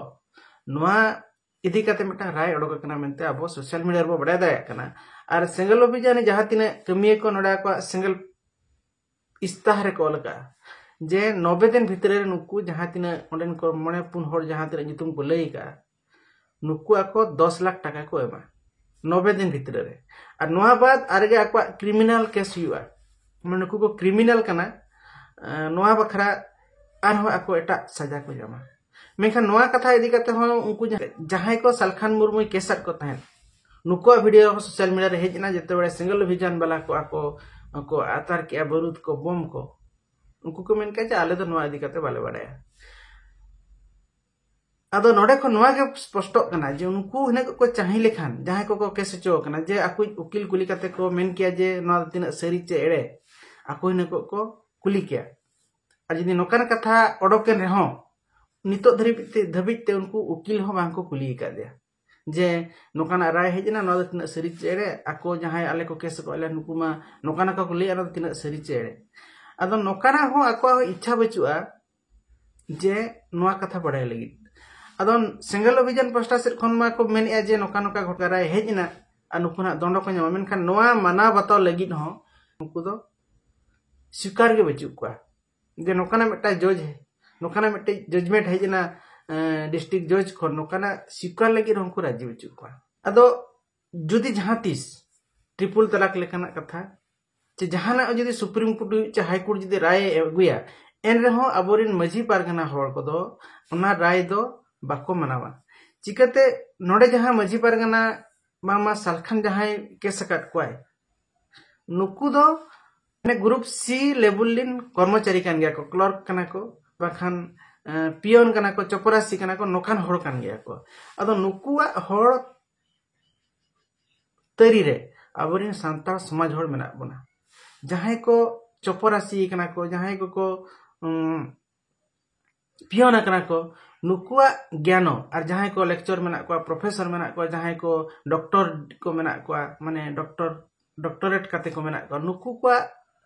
ᱱᱚᱣᱟ ᱤᱫᱤ ᱠᱟᱛᱮ ᱢᱤᱫᱴᱟᱝ ᱨᱟᱭ ᱚᱰᱚᱠ ᱟᱠᱟᱱᱟ ᱢᱮᱱᱛᱮ ᱟᱵᱚ ᱥᱳᱥᱟᱞ ᱢᱤᱰᱤᱭᱟ ᱨᱮᱵᱚ ᱵᱟᱲᱟᱭ ᱫᱟᱲᱮᱭᱟᱜ ᱠᱟᱱᱟ᱾ ᱟᱨ ᱥᱮᱸᱜᱮᱞ ᱚᱵᱷᱤᱡᱟᱱ ᱨᱮ ᱡᱟᱦᱟᱸ ᱛᱤᱱᱟᱹᱜ ᱠᱟᱹᱢᱤᱭᱟᱹ ᱠᱚ ᱱᱚᱰᱮ ᱟᱠᱚᱣᱟᱜ ᱥᱮᱸᱜᱮᱞ ᱤᱥᱛᱟᱦᱟᱨ ᱨᱮᱠᱚ ᱚᱞ ᱟᱠᱟᱫᱼᱟ ᱡᱮ ᱱᱚᱵᱮ ᱫᱤᱱ ᱵᱷᱤᱛᱨᱤ ᱨᱮ ᱱᱩᱠᱩ ᱡᱟᱦᱟᱸ ᱛᱤᱱᱟᱹᱜ ᱚᱸᱰᱮᱱ ᱠᱚ ᱢᱚᱬᱮ ᱯᱩᱱ ᱦᱚᱲ ᱡᱟᱦᱟᱸ ᱛᱤᱱᱟᱹᱜ ᱧᱩᱛᱩᱢ ᱠᱚ ᱞᱟᱹᱭ ᱟᱠᱟᱫᱼᱟ, ᱱᱩᱠᱩ ᱟᱠᱚ ᱫᱚᱥ ᱞᱟᱠᱷ ᱴᱟᱠᱟ ᱠᱚ ᱮᱢᱟ ᱱᱚᱵᱮ ᱫᱤᱱ ᱵᱷᱤᱛᱨᱤ ᱨᱮ᱾ ᱟᱨ ᱱᱚᱣᱟ ᱵᱟᱫ ᱟᱨᱜᱮ ᱟᱠᱚᱣᱟᱜ ᱠᱨᱤᱢᱤᱱᱟᱞ ᱠᱮᱥ ᱦᱩᱭᱩᱜᱼᱟ, ᱢᱟᱱᱮ ᱱᱩᱠᱩ ᱠᱚ ᱠᱨᱤᱢᱤᱱᱟᱞ ᱠᱟᱱᱟ, ᱮᱸ, ᱱᱚᱣᱟ ᱵᱟᱠᱷᱨᱟ ᱟᱨᱦᱚᱸ ᱟᱠᱚ ᱮᱴᱟᱜ ᱥᱟᱡᱟ ᱠᱚ ᱧᱟᱢᱟ᱾ ᱢᱮᱱᱠᱷᱟᱱ ᱱᱚᱣᱟ ᱠᱟᱛᱷᱟ ᱤᱫᱤ ᱠᱟᱛᱮ ᱦᱚᱸ ᱩᱱᱠᱩ ᱡᱟᱦᱟᱸ-, ᱡᱟᱦᱟᱸᱭ ᱠᱚ ᱥᱟᱞᱠᱷᱟᱱ ᱢᱩᱨᱢᱩᱭ ᱠᱮᱥ ᱟᱫ ᱠᱚ ᱛᱟᱦᱮᱸᱫ, ᱱᱩᱠᱩᱣᱟᱜ ᱵᱷᱤᱰᱤᱭᱳ ᱦᱚᱸ ᱥᱳᱥᱟᱞ ᱢᱤᱰᱤᱭᱟ ᱨᱮ ᱦᱮᱡ ᱮᱱᱟ, ᱡᱮᱛᱮ ᱵᱮᱲᱮ ᱥᱮᱸᱜᱮᱞ ᱚᱵᱷᱤᱡᱟᱱ ᱵᱟᱞᱟ ᱠᱚ ᱟᱠᱚ, ᱟᱠᱚ ᱟᱛᱟᱨ ᱠᱮᱜᱼᱟ ᱵᱟᱹᱨᱩᱫ ᱠᱚ, ᱵᱳᱢ ᱠᱚ, ᱩᱱᱠᱩ ᱠᱚ ᱢᱮᱱ ᱠᱮᱜᱼᱟ ᱡᱮ ᱟᱞᱮ ᱫᱚ ᱱᱚᱣᱟ ᱤᱫᱤ ᱠᱟᱛᱮ ᱵᱟᱞᱮ ᱵᱟᱲᱟᱭᱟ᱾ ᱟᱫᱚ ᱱᱚᱰᱮ ᱠᱷᱚᱱ ᱱᱚᱣᱟ ᱜᱮ ᱥᱯᱚᱥᱴᱚᱜ ᱠᱟᱱᱟ ᱡᱮ ᱩᱱᱠᱩ ᱦᱤᱱᱟᱹ ᱠᱚ ᱪᱟᱹᱦᱤ ᱞᱮᱠᱷᱟᱱ, ᱡᱟᱦᱟᱸᱭ ᱠᱚᱠᱚ ᱠᱮᱥ ᱦᱚᱪᱚ ᱟᱠᱟᱱᱟ, ᱡᱮ ᱟᱠᱚ ᱩᱠᱤᱞ ᱠᱩᱞᱤ ᱠᱟᱛᱮ ᱠᱚ ᱢᱮᱱ ᱠᱮᱭᱟ ᱡᱮ ᱱᱚᱣᱟ ᱫᱚ ᱛᱤᱱᱟᱹᱜ ᱥᱟᱹᱨᱤ ᱪᱮ ᱮᱲᱮ, ᱟᱠᱚ ᱦᱤᱱᱟᱹ ᱠᱚ ᱠᱚ ᱠᱩᱞᱤ ᱠᱮᱭᱟ᱾ ᱟᱨ ᱡᱩᱫᱤ ᱱᱚᱝᱠᱟᱱ ᱠᱟᱛᱷᱟ ᱚᱰᱚᱠᱮᱱ ᱨᱮᱦᱚᱸ, ᱱᱤᱛᱚᱜ ᱫᱷᱟᱹᱵᱤᱡ ᱛᱮ, ᱫᱷᱟᱹᱵᱤᱡ ᱛᱮ ᱩᱱᱠᱩ ᱩᱠᱤᱞ ᱦᱚᱸ ᱵᱟᱝ ᱠᱚ ᱠᱩᱞᱤ ᱟᱠᱟᱫᱮᱭᱟ ᱡᱮ ᱱᱚᱝᱠᱟᱱᱟᱜ ᱨᱟᱭ ᱦᱮᱡ ᱮᱱᱟ, ᱱᱚᱣᱟ ᱫᱚ ᱛᱤᱱᱟᱹᱜ ᱥᱟᱹᱨᱤ ᱪᱮ ᱮᱲᱮ᱾ ᱟᱠᱚ ᱡᱟᱦᱟᱸᱭ ᱟᱞᱮ ᱠᱚ ᱠᱮᱥ ᱟᱠᱟᱫ ᱞᱮᱭᱟ, ᱱᱩᱠᱩ ᱢᱟ ᱱᱚᱝᱠᱟ ᱱᱚᱝᱠᱟ ᱠᱚ ᱞᱟᱹᱭᱮᱫᱼᱟ, ᱱᱚᱣᱟ ᱫᱚ ᱛᱤᱱᱟᱹᱜ ᱥᱟᱹᱨᱤ ᱪᱮ ᱮᱲᱮ᱾ ᱟᱫᱚ ᱱᱚᱝᱠᱟᱱᱟᱜ ᱦᱚᱸ ᱟᱠᱚᱣᱟᱜ ᱦᱚᱸ ᱤᱪᱪᱷᱟ ᱵᱟᱹᱪᱩᱜᱼᱟ ᱡᱮ ᱱᱚᱣᱟ ᱠᱟᱛᱷᱟ ᱵᱟᱲᱟᱭ ᱞᱟᱹᱜᱤᱫ᱾ ᱟᱫᱚ ᱥᱮᱸᱜᱮᱞ ᱚᱵᱷᱤᱡᱟᱱ ᱯᱟᱥᱴᱟ ᱥᱮᱫ ᱠᱷᱚᱱ ᱢᱟ ᱠᱚ ᱢᱮᱱᱮᱫᱼᱟ ᱡᱮ ᱱᱚᱝᱠᱟ ᱱᱚᱝᱠᱟ ᱜᱷᱚᱴᱠᱟ ᱨᱟᱭ ᱦᱮᱡ ᱮᱱᱟ ᱟᱨ ᱱᱩᱠᱩ ᱱᱟᱜ ᱫᱚᱱᱰᱚ ᱠᱚ ᱧᱟᱢᱟ, ᱢᱮᱱᱠᱷᱟᱱ ᱱᱚᱣᱟ ᱢᱟᱱᱟᱣ ᱵᱟᱛᱟᱣ ᱞᱟᱹᱜᱤᱫ ᱦᱚᱸ ᱩᱱᱠᱩ ᱫᱚ ᱥᱤᱠᱟᱨ ᱜᱮ ᱵᱟᱹᱪᱩᱜ ᱠᱚᱣᱟ᱾ ᱡᱮ ᱱᱚᱝᱠᱟᱱᱟᱜ ᱢᱤᱫᱴᱟᱝ ᱡᱚᱡᱽ, ᱱᱚᱝᱠᱟᱱᱟᱜ ᱢᱤᱫᱴᱮᱡ ᱡᱟᱡᱽᱢᱮᱱᱴ ᱦᱮᱡ ᱮᱱᱟ ᱰᱤᱥᱴᱨᱤᱠᱴ ᱡᱚᱡᱽ ᱠᱷᱚᱱ, ᱱᱚᱝᱠᱟᱱᱟᱜ ᱥᱤᱠᱟᱨ ᱞᱟᱹᱜᱤᱫ ᱦᱚᱸ ᱩᱱᱠᱩ ᱨᱟᱡᱤ ᱵᱟᱹᱪᱩᱜ ᱠᱚᱣᱟ᱾ ᱟᱫᱚ ᱡᱩᱫᱤ ᱡᱟᱦᱟᱸ ᱛᱤᱥ ᱴᱨᱤᱯᱩᱞ ᱛᱟᱞᱟᱠ ᱞᱮᱠᱟᱱᱟᱜ ᱠᱟᱛᱷᱟ ᱪᱮ ᱡᱟᱦᱟᱱᱟᱜ ᱡᱩᱫᱤ ᱥᱩᱯᱨᱤᱢ ᱠᱳᱨᱴ ᱦᱩᱭᱩᱜ ᱪᱮ ᱦᱟᱭ ᱠᱳᱨᱴ ᱡᱩᱫᱤ ᱨᱟᱭ ᱮ ᱟᱹᱜᱩᱭᱟ, ᱮᱱᱨᱮᱦᱚᱸ ᱟᱵᱚᱨᱮᱱ ᱢᱟᱹᱡᱷᱤ ᱯᱟᱨᱜᱟᱱᱟ ᱦᱚᱲ ᱠᱚᱫᱚ ᱚᱱᱟ ᱨᱟᱭ ᱫᱚ ᱵᱟᱠᱚ ᱢᱟᱱᱟᱣᱟ᱾ ᱪᱤᱠᱟᱹᱛᱮ? ᱱᱚᱰᱮ ᱡᱟᱦᱟᱸ ᱢᱟᱹᱡᱷᱤ ᱯᱟᱨᱜᱟᱱᱟ ᱵᱟᱝᱢᱟ ᱥᱟᱞᱠᱷᱟᱱ ᱡᱟᱦᱟᱸᱭ ᱠᱮᱥ ᱟᱠᱟᱫ ᱠᱚᱣᱟᱭ, ᱱᱩᱠᱩ ᱫᱚ ᱢᱟᱱᱮ ᱜᱨᱩᱯ ᱥᱤ ᱞᱮᱵᱮᱞ ᱨᱮᱱ ᱠᱚᱨᱢᱚᱪᱟᱨᱤ ᱠᱟᱱ ᱜᱮᱭᱟ ᱠᱚ, ᱠᱞᱟᱨᱠ ᱠᱟᱱᱟ ᱠᱚ, ᱵᱟᱠᱷᱟᱱ ᱯᱤᱭᱚᱱ ᱠᱟᱱᱟ ᱠᱚ, ᱪᱚᱯᱚᱨᱟᱥᱤ ᱠᱟᱱᱟ ᱠᱚ, ᱱᱚᱝᱠᱟᱱ ᱦᱚᱲ ᱠᱟᱱ ᱜᱮᱭᱟ ᱠᱚ᱾ ᱟᱫᱚ ᱱᱩᱠᱩᱣᱟᱜ ᱦᱚᱲ ᱛᱟᱹᱨᱤ ᱨᱮ ᱟᱵᱚᱨᱮᱱ ᱥᱟᱱᱛᱟᱲ ᱥᱚᱢᱟᱡᱽ ᱦᱚᱲ ᱢᱮᱱᱟᱜ ᱵᱚᱱᱟ, ᱡᱟᱦᱟᱸᱭ ᱠᱚ ᱪᱚᱯᱚᱨᱟᱥᱤ ᱠᱟᱱᱟ ᱠᱚ, ᱡᱟᱦᱟᱸᱭ ᱠᱚᱠᱚ ᱩᱸ, ᱯᱤᱭᱚᱱ ᱟᱠᱟᱱᱟ ᱠᱚ, ᱱᱩᱠᱩᱣᱟᱜ ᱜᱮᱭᱟᱱᱚ ᱟᱨ ᱡᱟᱦᱟᱸᱭ ᱠᱚ ᱞᱮᱠᱪᱚᱨ ᱢᱮᱱᱟᱜ ᱠᱚᱣᱟ, ᱯᱨᱚᱯᱷᱮᱥᱚᱨ ᱢᱮᱱᱟᱜ ᱠᱚᱣᱟ, ᱡᱟᱦᱟᱸᱭ ᱠᱚ ᱰᱚᱠᱴᱚᱨ ᱠᱚ ᱢᱮᱱᱟᱜ ᱠᱚᱣᱟ, ᱢᱟᱱᱮ ᱰᱚᱠᱴᱚᱨ ᱰᱚᱠᱴᱚᱨᱮᱴ ᱠᱟᱛᱮ ᱠᱚ ᱢᱮᱱᱟᱜ ᱠᱚᱣᱟ, ᱱᱩᱠᱩ ᱠᱚᱣᱟᱜ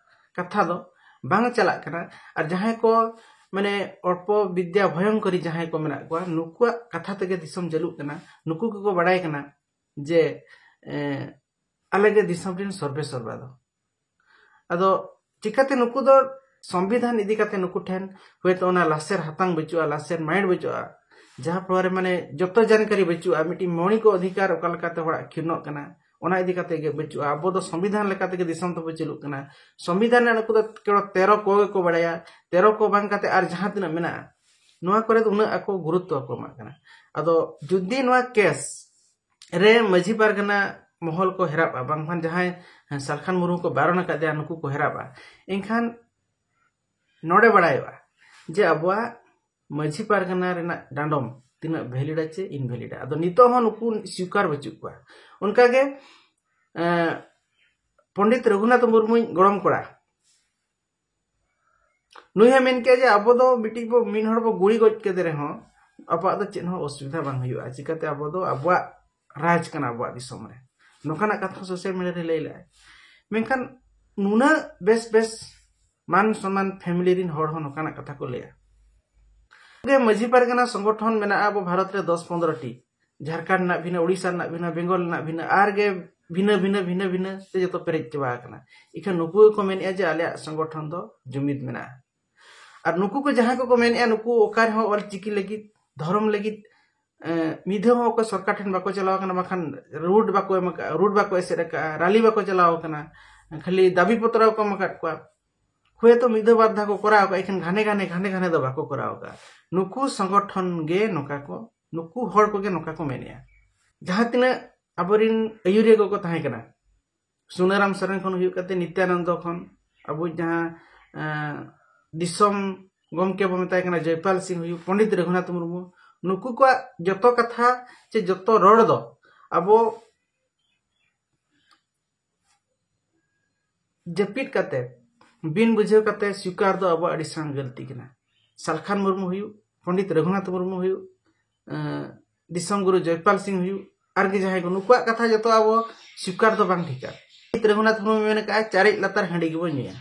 ᱠᱟᱛᱷᱟ ᱫᱚ ᱵᱟᱝ ᱪᱟᱞᱟᱜ ᱠᱟᱱᱟ᱾ ᱟᱨ ᱡᱟᱦᱟᱸᱭ ᱠᱚ ᱢᱟᱱᱮ ᱚᱞᱯᱚ ᱵᱤᱫᱽᱭᱟ ᱵᱷᱚᱭᱚᱝᱠᱚᱨᱤ ᱡᱟᱦᱟᱸᱭ ᱠᱚ ᱢᱮᱱᱟᱜ ᱠᱚᱣᱟ, ᱱᱩᱠᱩᱣᱟᱜ ᱠᱟᱛᱷᱟ ᱛᱮᱜᱮ ᱫᱤᱥᱚᱢ ᱪᱟᱹᱞᱩᱜ ᱠᱟᱱᱟ᱾ ᱱᱩᱠᱩ ᱜᱮᱠᱚ ᱵᱟᱲᱟᱭ ᱠᱟᱱᱟ ᱡᱮ ᱮ, ᱟᱞᱮ ᱜᱮ ᱫᱤᱥᱚᱢ ᱨᱮᱱ ᱥᱚᱨᱵᱮ ᱥᱚᱨᱵᱟ ᱫᱚ᱾ ᱟᱫᱚ ᱪᱤᱠᱟᱹᱛᱮ ᱱᱩᱠᱩ ᱫᱚ ᱥᱚᱝᱵᱤᱫᱷᱟᱱ ᱤᱫᱤ ᱠᱟᱛᱮ ᱱᱩᱠᱩ ᱴᱷᱮᱱ ᱦᱚᱭᱛᱳ ᱚᱱᱟ ᱞᱟᱥᱮᱨ ᱦᱟᱛᱟᱝ ᱵᱟᱹᱪᱩᱜᱼᱟ, ᱞᱟᱥᱮᱨ ᱢᱟᱭᱤᱱᱰ ᱵᱟᱹᱪᱩᱜᱼᱟ, ᱡᱟᱦᱟᱸ ᱯᱷᱚᱞᱚ ᱨᱮ ᱢᱟᱱᱮ ᱡᱚᱛᱚ ᱡᱟᱱᱠᱟᱨᱤ ᱵᱟᱹᱪᱩᱜᱼᱟ, ᱢᱤᱫᱴᱤᱡ ᱢᱚᱬᱤ ᱠᱚ ᱚᱫᱷᱤᱠᱟᱨ ᱚᱠᱟ ᱞᱮᱠᱟᱛᱮ ᱦᱚᱲᱟᱜ ᱠᱷᱤᱱᱚᱜ ᱠᱟᱱᱟ ᱚᱱᱟ ᱤᱫᱤ ᱠᱟᱛᱮ ᱜᱮ ᱵᱟᱹᱪᱩᱜᱼᱟ᱾ ᱟᱵᱚ ᱫᱚ ᱥᱚᱝᱵᱤᱫᱷᱟᱱ ᱞᱮᱠᱟ ᱛᱮᱜᱮ ᱫᱤᱥᱚᱢ ᱛᱟᱵᱚ ᱪᱟᱹᱞᱩᱜ ᱠᱟᱱᱟ᱾ ᱥᱚᱝᱵᱤᱫᱷᱟᱱ ᱨᱮ ᱱᱩᱠᱩ ᱫᱚ ᱠᱮᱣᱚᱞ ᱛᱮᱨᱚ ᱠᱚ ᱜᱮᱠᱚ ᱵᱟᱲᱟᱭᱟ, ᱛᱮᱨᱚ ᱠᱚ ᱵᱟᱝ ᱠᱟᱛᱮ ᱟᱨ ᱡᱟᱦᱟᱸ ᱛᱤᱱᱟᱹᱜ ᱢᱮᱱᱟᱜᱼᱟ ᱱᱚᱣᱟ ᱠᱚᱨᱮ ᱫᱚ ᱩᱱᱟᱹᱜ ᱟᱠᱚ ᱜᱩᱨᱩᱛᱛᱚ ᱵᱟᱠᱚ ᱮᱢᱟᱜ ᱠᱟᱱᱟ᱾ ᱟᱫᱚ ᱡᱩᱫᱤ ᱱᱚᱣᱟ ᱠᱮᱥ ᱨᱮ ᱢᱟᱹᱡᱷᱤ ᱯᱟᱨᱜᱟᱱᱟ ᱢᱚᱦᱚᱞ ᱠᱚ ᱦᱮᱨᱟᱵᱼᱟ, ᱵᱟᱝᱠᱷᱟᱱ ᱡᱟᱦᱟᱸᱭ ᱥᱟᱞᱠᱷᱟᱱ ᱢᱩᱨᱢᱩ ᱠᱚ ᱵᱟᱨᱚᱱ ᱟᱠᱟᱫᱮᱭᱟ ᱱᱩᱠᱩ ᱠᱚ ᱦᱮᱨᱟᱵᱼᱟ, ᱮᱱᱠᱷᱟᱱ ᱱᱚᱰᱮ ᱵᱟᱲᱟᱭᱚᱜᱼᱟ ᱡᱮ ᱟᱵᱚᱣᱟᱜ ᱢᱟᱹᱡᱷᱤ ᱯᱟᱨᱜᱟᱱᱟ ᱨᱮᱱᱟᱜ ᱰᱟᱸᱰᱚᱢ ᱛᱤᱱᱟᱹᱜ ᱵᱷᱮᱞᱤᱰᱟ ᱪᱮ ᱤᱱᱵᱷᱮᱞᱤᱰᱟ᱾ ᱟᱫᱚ ᱱᱤᱛᱚᱜ ᱦᱚᱸ ᱱᱩᱠᱩ ᱥᱤᱠᱟᱨ ᱵᱟᱹᱪᱩᱜ ᱠᱚᱣᱟ᱾ ᱚᱱᱠᱟᱜᱮ ᱮᱸ, ᱯᱚᱱᱰᱤᱛ ᱨᱚᱜᱷᱩᱱᱟᱛᱷ ᱢᱩᱨᱢᱩᱧ ᱜᱚᱲᱚᱢ ᱠᱚᱲᱟ, ᱱᱩᱭ ᱦᱚᱸ ᱢᱮᱱ ᱠᱮᱜᱼᱟ ᱡᱮ ᱟᱵᱚ ᱫᱚ ᱢᱤᱫᱴᱤᱡ ᱵᱚ, ᱢᱤᱫ ᱦᱚᱲ ᱵᱚ ᱜᱩᱲᱤ ᱜᱚᱡ ᱠᱮᱫᱮ ᱨᱮᱦᱚᱸ ᱟᱵᱚᱣᱟᱜ ᱫᱚ ᱪᱮᱫ ᱦᱚᱸ ᱚᱥᱩᱵᱤᱫᱷᱟ ᱵᱟᱝ ᱦᱩᱭᱩᱜᱼᱟ᱾ ᱪᱤᱠᱟᱹᱛᱮ? ᱟᱵᱚ ᱫᱚ ᱟᱵᱚᱣᱟᱜ ᱨᱟᱡᱽ ᱠᱟᱱᱟ ᱟᱵᱚᱣᱟᱜ ᱫᱤᱥᱚᱢ ᱨᱮ᱾ ᱱᱚᱝᱠᱟᱱᱟᱜ ᱠᱟᱛᱷᱟ ᱥᱳᱥᱟᱞ ᱢᱤᱰᱤᱭᱟ ᱨᱮ ᱞᱟᱹᱭ ᱞᱮᱜᱼᱟᱭ᱾ ᱢᱮᱱᱠᱷᱟᱱ ᱱᱩᱱᱟᱹᱜ ᱵᱮᱥ ᱵᱮᱥ ᱢᱟᱱ ᱥᱚᱱᱢᱟᱱ ᱯᱷᱮᱢᱤᱞᱤ ᱨᱮᱱ ᱦᱚᱲ ᱦᱚᱸ ᱱᱚᱝᱠᱟᱱᱟᱜ ᱠᱟᱛᱷᱟ ᱠᱚ ᱞᱟᱹᱭᱟ᱾ ᱜᱮ ᱢᱟᱹᱡᱷᱤ ᱯᱟᱨᱜᱟᱱᱟ ᱥᱚᱝᱜᱚᱴᱷᱚᱱ ᱢᱮᱱᱟᱜᱼᱟ ᱟᱵᱚ ᱵᱷᱟᱨᱚᱛ ᱨᱮ ᱫᱚᱥ ᱯᱚᱱᱫᱽᱨᱚ ᱴᱤ, ᱡᱷᱟᱲᱠᱷᱚᱸᱰ ᱨᱮᱱᱟᱜ ᱵᱷᱤᱱᱟᱹ, ᱩᱲᱤᱥᱥᱟ ᱨᱮᱱᱟᱜ ᱵᱷᱤᱱᱟᱹ, ᱵᱮᱝᱜᱚᱞ ᱨᱮᱱᱟᱜ ᱵᱷᱤᱱᱟᱹ, ᱟᱨ ᱜᱮ ᱵᱷᱤᱱᱟᱹ ᱵᱷᱤᱱᱟᱹ ᱵᱷᱤᱱᱟᱹ ᱵᱷᱤᱱᱟᱹ ᱛᱮ ᱡᱚᱛᱚ ᱯᱮᱨᱮᱡ ᱪᱟᱵᱟ ᱟᱠᱟᱱᱟ᱾ ᱤᱠᱷᱟᱹᱱ ᱱᱩᱠᱩ ᱜᱮᱠᱚ ᱢᱮᱱᱮᱫᱼᱟ ᱡᱮ ᱟᱞᱮᱭᱟᱜ ᱥᱚᱝᱜᱚᱴᱷᱚᱱ ᱫᱚ ᱡᱩᱢᱤᱫ ᱢᱮᱱᱟᱜᱼᱟ᱾ ᱟᱨ ᱱᱩᱠᱩ ᱠᱚ ᱡᱟᱦᱟᱸᱭ ᱠᱚᱠᱚ ᱢᱮᱱᱮᱫᱼᱟ, ᱱᱩᱠᱩ ᱚᱠᱟ ᱨᱮᱦᱚᱸ ᱚᱞ ᱪᱤᱠᱤ ᱞᱟᱹᱜᱤᱫ, ᱫᱷᱚᱨᱚᱢ ᱞᱟᱹᱜᱤᱫ ᱮᱸ, ᱢᱤᱫ ᱫᱷᱟᱣ ᱦᱚᱸ ᱚᱠᱚᱭ ᱥᱚᱨᱠᱟᱨ ᱴᱷᱮᱱ ᱵᱟᱠᱚ ᱪᱟᱞᱟᱣ ᱟᱠᱟᱱᱟ, ᱵᱟᱠᱷᱟᱱ ᱨᱩᱴ ᱵᱟᱠᱚ ᱮᱢ ᱟᱠᱟᱫᱼᱟ, ᱨᱩᱴ ᱵᱟᱠᱚ ᱮᱥᱮᱫ ᱟᱠᱟᱫᱼᱟ, ᱨᱟᱞᱤ ᱵᱟᱠᱚ ᱪᱟᱞᱟᱣ ᱟᱠᱟᱱᱟ, ᱠᱷᱟᱹᱞᱤ ᱫᱟᱹᱵᱤ ᱯᱚᱛᱨᱚ ᱠᱚ ᱮᱢ ᱟᱠᱟᱫ ᱠᱚᱣᱟ᱾ ᱦᱳᱭᱛᱳ ᱢᱤᱫ ᱫᱷᱟᱣ ᱵᱟᱨ ᱫᱷᱟᱣ ᱠᱚ ᱠᱚᱨᱟᱣ ᱟᱠᱟᱫᱼᱟ, ᱮᱠᱷᱮᱱ ᱜᱷᱟᱱᱮ ᱜᱷᱟᱱᱮ ᱜᱷᱟᱱᱮ ᱜᱷᱟᱱᱮ ᱫᱚ ᱵᱟᱠᱚ ᱠᱚᱨᱟᱣ ᱟᱠᱟᱫᱼᱟ᱾ ᱱᱩᱠᱩ ᱥᱚᱝᱜᱚᱴᱷᱚᱱ ᱜᱮ ᱱᱚᱝᱠᱟ ᱠᱚ, ᱱᱩᱠᱩ ᱦᱚᱲ ᱠᱚᱜᱮ ᱱᱚᱝᱠᱟ ᱠᱚ ᱢᱮᱱᱮᱫᱼᱟ᱾ ᱡᱟᱦᱟᱸ ᱛᱤᱱᱟᱹᱜ ᱟᱵᱚᱨᱮᱱ ᱟᱹᱭᱩᱨᱤᱭᱟᱹ ᱠᱚᱠᱚ ᱛᱟᱦᱮᱸ ᱠᱟᱱᱟ, ᱥᱩᱱᱟᱹᱨᱟᱢ ᱥᱚᱨᱮᱱ ᱠᱷᱚᱱ ᱦᱩᱭᱩᱜ ᱠᱟᱛᱮ ᱱᱤᱛᱭᱟᱱᱚᱱᱫᱚ ᱠᱷᱚᱱ, ᱟᱵᱚ ᱡᱟᱦᱟᱸ, ᱮᱸ, ᱫᱤᱥᱚᱢ ᱜᱚᱢᱠᱮ ᱵᱚ ᱢᱮᱛᱟᱭ ᱠᱟᱱᱟ ᱡᱚᱭᱯᱟᱞ ᱥᱤᱝ ᱦᱩᱭᱩᱜ, ᱯᱚᱱᱰᱤᱛ ᱨᱚᱜᱷᱩᱱᱟᱛᱷ ᱢᱩᱨᱢᱩ, ᱱᱩᱠᱩ ᱠᱚᱣᱟᱜ ᱡᱚᱛᱚ ᱠᱟᱛᱷᱟ ᱪᱮ ᱡᱚᱛᱚ ᱨᱚᱲ ᱫᱚ ᱟᱵᱚ ᱡᱟᱹᱯᱤᱫ ᱠᱟᱛᱮ, ᱵᱤᱱ ᱵᱩᱡᱷᱟᱹᱣ ᱠᱟᱛᱮ ᱥᱤᱠᱟᱨ ᱫᱚ ᱟᱵᱚᱣᱟᱜ ᱟᱹᱰᱤ ᱥᱮᱬᱟ ᱜᱟᱹᱞᱛᱤ ᱠᱟᱱᱟ᱾ ᱥᱟᱞᱠᱷᱟᱱ ᱢᱩᱨᱢᱩ ᱦᱩᱭᱩᱜ, ᱯᱚᱱᱰᱤᱛ ᱨᱚᱜᱷᱩᱱᱟᱛᱷ ᱢᱩᱨᱢᱩ ᱦᱩᱭᱩᱜ, ᱮᱸ, ᱫᱤᱥᱚᱢ ᱜᱩᱨᱩ ᱡᱚᱭᱯᱟᱞ ᱥᱤᱝ ᱦᱩᱭᱩᱜ, ᱟᱨ ᱜᱮ ᱡᱟᱦᱟᱸᱭ ᱠᱚ, ᱱᱩᱠᱩᱣᱟᱜ ᱠᱟᱛᱷᱟ ᱡᱚᱛᱚ ᱟᱵᱚ ᱥᱤᱠᱟᱨ ᱫᱚ ᱵᱟᱝ ᱴᱷᱤᱠᱟ᱾ ᱨᱚᱜᱷᱩᱱᱟᱛᱷ ᱢᱩᱨᱢᱩ ᱢᱮᱱ ᱠᱟᱜᱼᱟ, ᱪᱟᱨᱮᱡ ᱞᱟᱛᱟᱨ ᱦᱟᱺᱰᱤ ᱜᱮᱵᱚᱱ ᱧᱩᱭᱟ,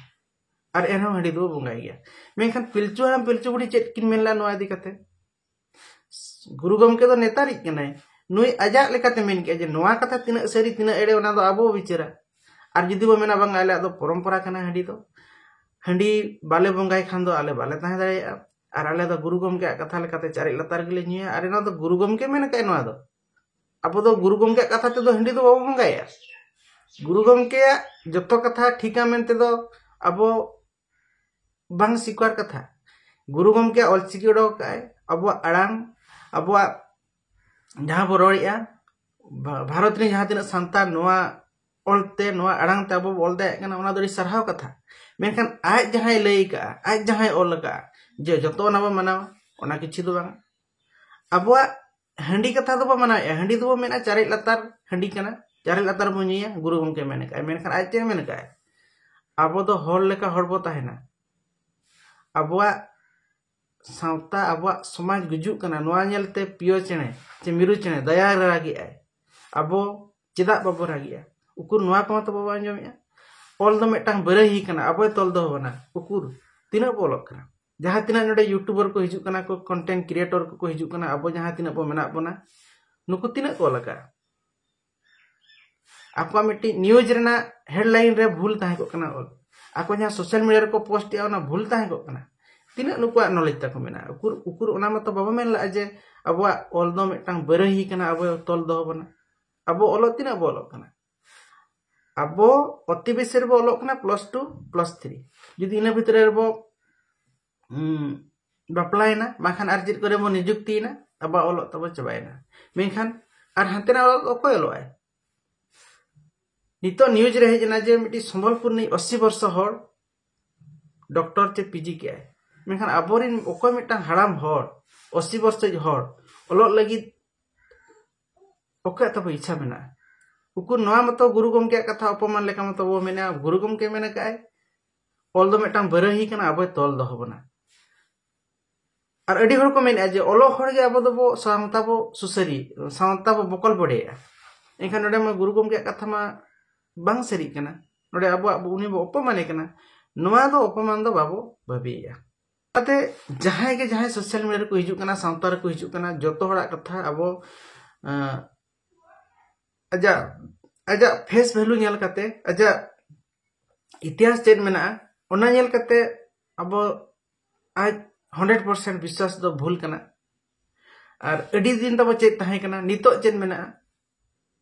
ᱟᱨ ᱮᱱᱦᱚᱸ ᱦᱟᱺᱰᱤ ᱫᱚᱵᱚ ᱵᱚᱸᱜᱟᱭ ᱜᱮᱭᱟ᱾ ᱢᱮᱱᱠᱷᱟᱱ ᱯᱤᱞᱪᱩ ᱦᱟᱲᱟᱢ ᱯᱤᱞᱪᱩ ᱵᱩᱲᱦᱤ ᱪᱮᱫ ᱠᱤᱱ ᱢᱮᱱ ᱞᱮᱫᱟ ᱱᱚᱣᱟ ᱤᱫᱤ ᱠᱟᱛᱮ? ᱜᱩᱨᱩ ᱜᱚᱢᱠᱮ ᱫᱚ ᱱᱮᱛᱟᱨᱤᱡ ᱠᱟᱱᱟᱭ, ᱱᱩᱭ ᱟᱡᱟᱜ ᱞᱮᱠᱟᱛᱮ ᱢᱮᱱ ᱠᱮᱜᱼᱟ ᱡᱮ ᱱᱚᱣᱟ ᱠᱟᱛᱷᱟ ᱛᱤᱱᱟᱹᱜ ᱥᱟᱹᱨᱤ ᱛᱤᱱᱟᱹᱜ ᱮᱲᱮ, ᱚᱱᱟ ᱫᱚ ᱟᱵᱚ ᱵᱤᱪᱟᱹᱨᱟ᱾ ᱟᱨ ᱡᱩᱫᱤ ᱵᱚ ᱢᱮᱱᱟ ᱵᱟᱝ, ᱟᱞᱮᱭᱟᱜ ᱫᱚ ᱯᱚᱨᱚᱢᱯᱚᱨᱟ ᱠᱟᱱᱟ ᱦᱟᱺᱰᱤ ᱫᱚ, ᱦᱟᱺᱰᱤ ᱵᱟᱞᱮ ᱵᱚᱸᱜᱟᱭ ᱠᱷᱟᱱ ᱫᱚ ᱟᱞᱮ ᱵᱟᱞᱮ ᱛᱟᱦᱮᱸ ᱫᱟᱲᱮᱭᱟᱜᱼᱟ, ᱟᱨ ᱟᱞᱮ ᱫᱚ ᱜᱩᱨᱩ ᱜᱚᱢᱠᱮᱭᱟᱜ ᱠᱟᱛᱷᱟ ᱞᱮᱠᱟᱛᱮ ᱪᱟᱨᱮᱡ ᱞᱟᱛᱟᱨ ᱜᱮᱞᱮ ᱧᱩᱭᱟ, ᱟᱨ ᱱᱚᱣᱟ ᱫᱚ ᱜᱩᱨᱩ ᱜᱚᱢᱠᱮ ᱢᱮᱱ ᱠᱟᱜᱼᱟ ᱱᱚᱣᱟ ᱫᱚ᱾ ᱟᱵᱚ ᱫᱚ ᱜᱩᱨᱩ ᱜᱚᱢᱠᱮᱭᱟᱜ ᱠᱟᱛᱷᱟ ᱛᱮᱫᱚ ᱦᱟᱺᱰᱤ ᱫᱚ ᱵᱟᱵᱚ ᱵᱚᱸᱜᱟᱭᱟ᱾ ᱜᱩᱨᱩ ᱜᱚᱢᱠᱮᱭᱟᱜ ᱡᱚᱛᱚ ᱠᱟᱛᱷᱟ ᱴᱷᱤᱠᱟ ᱢᱮᱱᱛᱮ ᱫᱚ ᱟᱵᱚ ᱵᱟᱝ ᱥᱤᱠᱟᱨ ᱠᱟᱛᱷᱟ᱾ ᱜᱩᱨᱩ ᱜᱚᱢᱠᱮᱭᱟᱜ ᱚᱞᱪᱤᱠᱤ ᱚᱰᱚᱠ ᱠᱟᱜᱼᱟᱭ, ᱟᱵᱚᱣᱟᱜ ᱟᱲᱟᱝ, ᱟᱵᱚᱣᱟᱜ ᱡᱟᱦᱟᱸ ᱵᱚ ᱨᱚᱲᱮᱜᱼᱟ, ᱵᱷᱟ-, ᱵᱷᱟᱨᱚᱛ ᱨᱮᱱ ᱡᱟᱦᱟᱸ ᱛᱤᱱᱟᱹᱜ ᱥᱟᱱᱛᱟᱲ ᱱᱚᱣᱟ ᱚᱞᱛᱮ, ᱱᱚᱣᱟ ᱟᱲᱟᱝ ᱛᱮ ᱟᱵᱚ ᱵᱚ ᱚᱞ ᱫᱟᱲᱮᱭᱟᱜ ᱠᱟᱱᱟ, ᱚᱱᱟ ᱫᱚ ᱟᱹᱰᱤ ᱥᱟᱨᱦᱟᱣ ᱠᱟᱛᱷᱟ᱾ ᱢᱮᱱᱠᱷᱟᱱ ᱟᱡ ᱡᱟᱦᱟᱸᱭ ᱞᱟᱹᱭ ᱠᱟᱜᱼᱟ, ᱟᱡ ᱡᱟᱦᱟᱸᱭ ᱚᱞ ᱠᱟᱜᱼᱟ, ᱡᱮ ᱡᱚᱛᱚ ᱚᱱᱟ ᱵᱚ ᱢᱟᱱᱟᱣᱟ, ᱚᱱᱟ ᱠᱤᱪᱷᱩ ᱫᱚ ᱵᱟᱝ᱾ ᱟᱵᱚᱣᱟᱜ ᱦᱟᱺᱰᱤ ᱠᱟᱛᱷᱟ ᱫᱚᱵᱚ ᱢᱟᱱᱟᱣᱮᱫᱼᱟ, ᱦᱟᱺᱰᱤ ᱫᱚᱵᱚ ᱢᱮᱱᱟ ᱪᱟᱨᱮᱡ ᱞᱟᱛᱟᱨ ᱦᱟᱺᱰᱤ ᱠᱟᱱᱟ, ᱪᱟᱨᱮᱡ ᱞᱟᱛᱟᱨ ᱵᱚ ᱧᱩᱭᱟ, ᱜᱩᱨᱩ ᱜᱚᱢᱠᱮ ᱢᱮᱱ ᱠᱟᱜᱼᱟᱭ᱾ ᱢᱮᱱᱠᱷᱟᱱ ᱟᱡ ᱪᱮᱫ ᱮ ᱢᱮᱱ ᱠᱟᱜᱼᱟᱭ? ᱟᱵᱚ ᱫᱚ ᱦᱚᱲ ᱞᱮᱠᱟ ᱦᱚᱲ ᱵᱚ ᱛᱟᱦᱮᱱᱟ᱾ ᱟᱵᱚᱣᱟᱜ ᱥᱟᱶᱛᱟ, ᱟᱵᱚᱣᱟᱜ ᱥᱚᱢᱟᱡᱽ ᱜᱩᱡᱩᱜ ᱠᱟᱱᱟ, ᱱᱚᱣᱟ ᱧᱮᱞᱛᱮ ᱯᱤᱭᱳ ᱪᱮᱬᱮ ᱪᱮ ᱢᱤᱨᱩ ᱪᱮᱬᱮ ᱫᱟᱭᱟ ᱨᱟᱜᱮᱜᱼᱟᱭ, ᱟᱵᱚ ᱪᱮᱫᱟᱜ ᱵᱟᱵᱚ ᱨᱟᱜᱮᱜᱼᱟ? ᱩᱠᱩᱨ ᱱᱚᱣᱟ ᱠᱚᱦᱚᱸ ᱛᱚ ᱵᱟᱵᱚ ᱟᱸᱡᱚᱢᱮᱜᱼᱟ᱾ ᱚᱞ ᱫᱚ ᱢᱤᱫᱴᱟᱝ ᱵᱟᱹᱨᱟᱹᱦᱤ ᱠᱟᱱᱟ, ᱟᱵᱚᱭ ᱛᱚᱞ ᱫᱚᱦᱚ ᱵᱚᱱᱟ᱾ ᱩᱠᱩᱨ ᱛᱤᱱᱟᱹᱜ ᱵᱚ ᱚᱞᱚᱜ ᱠᱟᱱᱟ? ᱡᱟᱦᱟᱸ ᱛᱤᱱᱟᱹᱜ ᱱᱚᱰᱮ YouTuber ᱠᱚ ᱦᱤᱡᱩᱜ ᱠᱟᱱᱟ ᱠᱚ, content creator ᱠᱚᱠᱚ ᱦᱤᱡᱩᱜ ᱠᱟᱱᱟ, ᱟᱵᱚ ᱡᱟᱦᱟᱸ ᱛᱤᱱᱟᱹᱜ ᱵᱚ ᱢᱮᱱᱟᱜ ᱵᱚᱱᱟ, ᱱᱩᱠᱩ ᱛᱤᱱᱟᱹᱜ ᱠᱚ ᱚᱞ ᱟᱠᱟᱫᱼᱟ? ᱟᱠᱚᱣᱟᱜ ᱢᱤᱫᱴᱤᱡ news ᱨᱮᱱᱟᱜ headline ᱨᱮ ᱵᱷᱩᱞ ᱛᱟᱦᱮᱸ ᱠᱚᱜ ᱠᱟᱱᱟ ᱚᱞ, ᱟᱠᱚ ᱡᱟᱦᱟᱸ social media ᱨᱮᱠᱚ post ᱮᱜᱼᱟ ᱚᱱᱟ ᱵᱷᱩᱞ ᱛᱟᱦᱮᱸ ᱠᱚᱜ ᱠᱟᱱᱟ᱾ ᱛᱤᱱᱟᱹᱜ ᱱᱩᱠᱩᱣᱟᱜ knowledge ᱛᱟᱠᱚ ᱢᱮᱱᱟᱜᱼᱟ? ᱩᱠᱩᱨ, ᱩᱠᱩᱨ ᱚᱱᱟ ᱢᱟᱛᱚ ᱵᱟᱵᱚ ᱢᱮᱱ ᱞᱟᱜᱼᱟ ᱡᱮ ᱟᱵᱚᱣᱟᱜ ᱚᱞ ᱫᱚ ᱢᱤᱫᱴᱟᱝ ᱵᱟᱹᱨᱟᱹᱦᱤ ᱠᱟᱱᱟ, ᱟᱵᱚ ᱛᱚᱞ ᱫᱚᱦᱚ ᱵᱚᱱᱟ᱾ ᱟᱵᱚ ᱚᱞᱚᱜ ᱛᱤᱱᱟᱹᱜ ᱵᱚ ᱚᱞᱚᱜ ᱠᱟᱱᱟ? ᱟᱵᱚ ᱚᱛᱤ ᱵᱮᱥᱤ ᱨᱮᱵᱚ ᱚᱞᱚᱜ ᱠᱟᱱᱟ plus two, plus three᱾ ᱡᱩᱫᱤ ᱤᱱᱟᱹ ᱵᱷᱤᱛᱨᱤ ᱨᱮᱵᱚ, ᱩᱸ, ᱵᱟᱯᱞᱟᱭᱮᱱᱟ, ᱵᱟᱝᱠᱷᱟᱱ ᱟᱨ ᱪᱮᱫ ᱠᱚᱨᱮ ᱵᱚ ᱱᱤᱡᱩᱠᱛᱤᱭᱮᱱᱟ, ᱟᱵᱚᱣᱟᱜ ᱚᱞᱚᱜ ᱛᱟᱵᱚ ᱪᱟᱵᱟᱭᱮᱱᱟ᱾ ᱢᱮᱱᱠᱷᱟᱱ ᱟᱨ ᱦᱟᱱᱛᱮᱱᱟᱜ ᱚᱞᱚᱜ ᱚᱠᱚᱭ ᱚᱞᱚᱜ ᱟᱭ? ᱱᱤᱛᱚᱜ news ᱨᱮ ᱦᱮᱡ ᱮᱱᱟ ᱡᱮ ᱢᱤᱫᱴᱤᱡ ᱥᱚᱢᱵᱚᱞᱯᱩᱨ ᱨᱤᱱᱤᱡ ᱟᱥᱤ ᱵᱚᱨᱥᱚ ᱦᱚᱲ doctor ᱪᱮ PG ᱠᱮᱜᱼᱟᱭ᱾ ᱢᱮᱱᱠᱷᱟᱱ ᱟᱵᱚᱨᱮᱱ ᱚᱠᱚᱭ ᱢᱤᱫᱴᱟᱝ ᱦᱟᱲᱟᱢ ᱦᱚᱲ, ᱟᱥᱤ ᱵᱚᱨᱥᱚ ᱦᱚᱲ ᱚᱞᱚᱜ ᱞᱟᱹᱜᱤᱫ ᱚᱠᱚᱭᱟᱜ ᱛᱟᱵᱚ ᱤᱪᱪᱷᱟ ᱢᱮᱱᱟᱜᱼᱟ? ᱩᱠᱩᱨ ᱱᱚᱣᱟ ᱢᱟᱛᱚ ᱜᱩᱨᱩ ᱜᱚᱢᱠᱮᱭᱟᱜ ᱠᱟᱛᱷᱟ ᱚᱯᱚᱢᱟᱱ ᱞᱮᱠᱟ ᱢᱟᱛᱚ ᱵᱚ ᱢᱮᱱᱟ, ᱜᱩᱨᱩ ᱜᱚᱢᱠᱮ ᱢᱮᱱ ᱟᱠᱟᱫᱼᱟᱭ, ᱚᱞ ᱫᱚ ᱢᱤᱫᱴᱟᱝ ᱵᱟᱹᱨᱟᱹᱦᱤ ᱠᱟᱱᱟ, ᱟᱵᱚᱭ ᱛᱚᱞ ᱫᱚᱦᱚ ᱵᱚᱱᱟ᱾ ᱟᱨ ᱟᱹᱰᱤ ᱦᱚᱲ ᱠᱚ ᱢᱮᱱᱮᱫᱼᱟ ᱡᱮ ᱚᱞᱚᱜ ᱦᱚᱲ ᱜᱮ ᱟᱵᱚ ᱫᱚᱵᱚ ᱥᱟᱶᱛᱟ ᱵᱚ ᱥᱩᱥᱟᱹᱨᱤ, ᱥᱟᱶᱛᱟ ᱵᱚ ᱵᱚᱠᱚᱞ ᱵᱚᱰᱮᱭᱮᱫᱼᱟ᱾ ᱮᱱᱠᱷᱟᱱ ᱱᱚᱰᱮ ᱢᱟ ᱜᱩᱨᱩ ᱜᱚᱢᱠᱮᱭᱟᱜ ᱠᱟᱛᱷᱟ ᱢᱟ ᱵᱟᱝ ᱥᱟᱹᱨᱤᱜ ᱠᱟᱱᱟ᱾ ᱱᱚᱰᱮ ᱟᱵᱚᱣᱟᱜ ᱵᱚ-, ᱩᱱᱤ ᱵᱚ ᱚᱯᱚᱢᱟᱱᱮ ᱠᱟᱱᱟ᱾ ᱱᱚᱣᱟ ᱫᱚ ᱚᱯᱚᱢᱟᱱ ᱫᱚ ᱵᱟᱵᱚ ᱵᱷᱟᱹᱵᱤᱭᱮᱫᱼᱟ᱾ ᱚᱱᱟᱛᱮ ᱡᱟᱦᱟᱸᱭ ᱜᱮ ᱡᱟᱦᱟᱸᱭ social media ᱨᱮᱠᱚ ᱦᱤᱡᱩᱜ ᱠᱟᱱᱟ, ᱥᱟᱶᱛᱟ ᱨᱮᱠᱚ ᱦᱤᱡᱩᱜ ᱠᱟᱱᱟ, ᱡᱚᱛᱚ ᱦᱚᱲᱟᱜ ᱠᱟᱛᱷᱟ ᱟᱵᱚ, ᱟᱸ, ᱟᱡᱟᱜ, ᱟᱡᱟᱜ face value ᱧᱮᱞ ᱠᱟᱛᱮ, ᱟᱡᱟᱜ ᱤᱛᱤᱦᱟᱥ ᱪᱮᱫ ᱢᱮᱱᱟᱜᱼᱟ, ᱚᱱᱟ ᱧᱮᱞ ᱠᱟᱛᱮ ᱟᱵᱚ ᱟᱡ hundred percent ᱵᱤᱥᱣᱟᱥ ᱫᱚ ᱵᱷᱩᱞ ᱠᱟᱱᱟ᱾ ᱟᱨ ᱟᱹᱰᱤ ᱫᱤᱱ ᱛᱟᱵᱚ ᱪᱮᱫ ᱛᱟᱦᱮᱸ ᱠᱟᱱᱟ, ᱱᱤᱛᱚᱜ ᱪᱮᱫ ᱢᱮᱱᱟᱜᱼᱟ,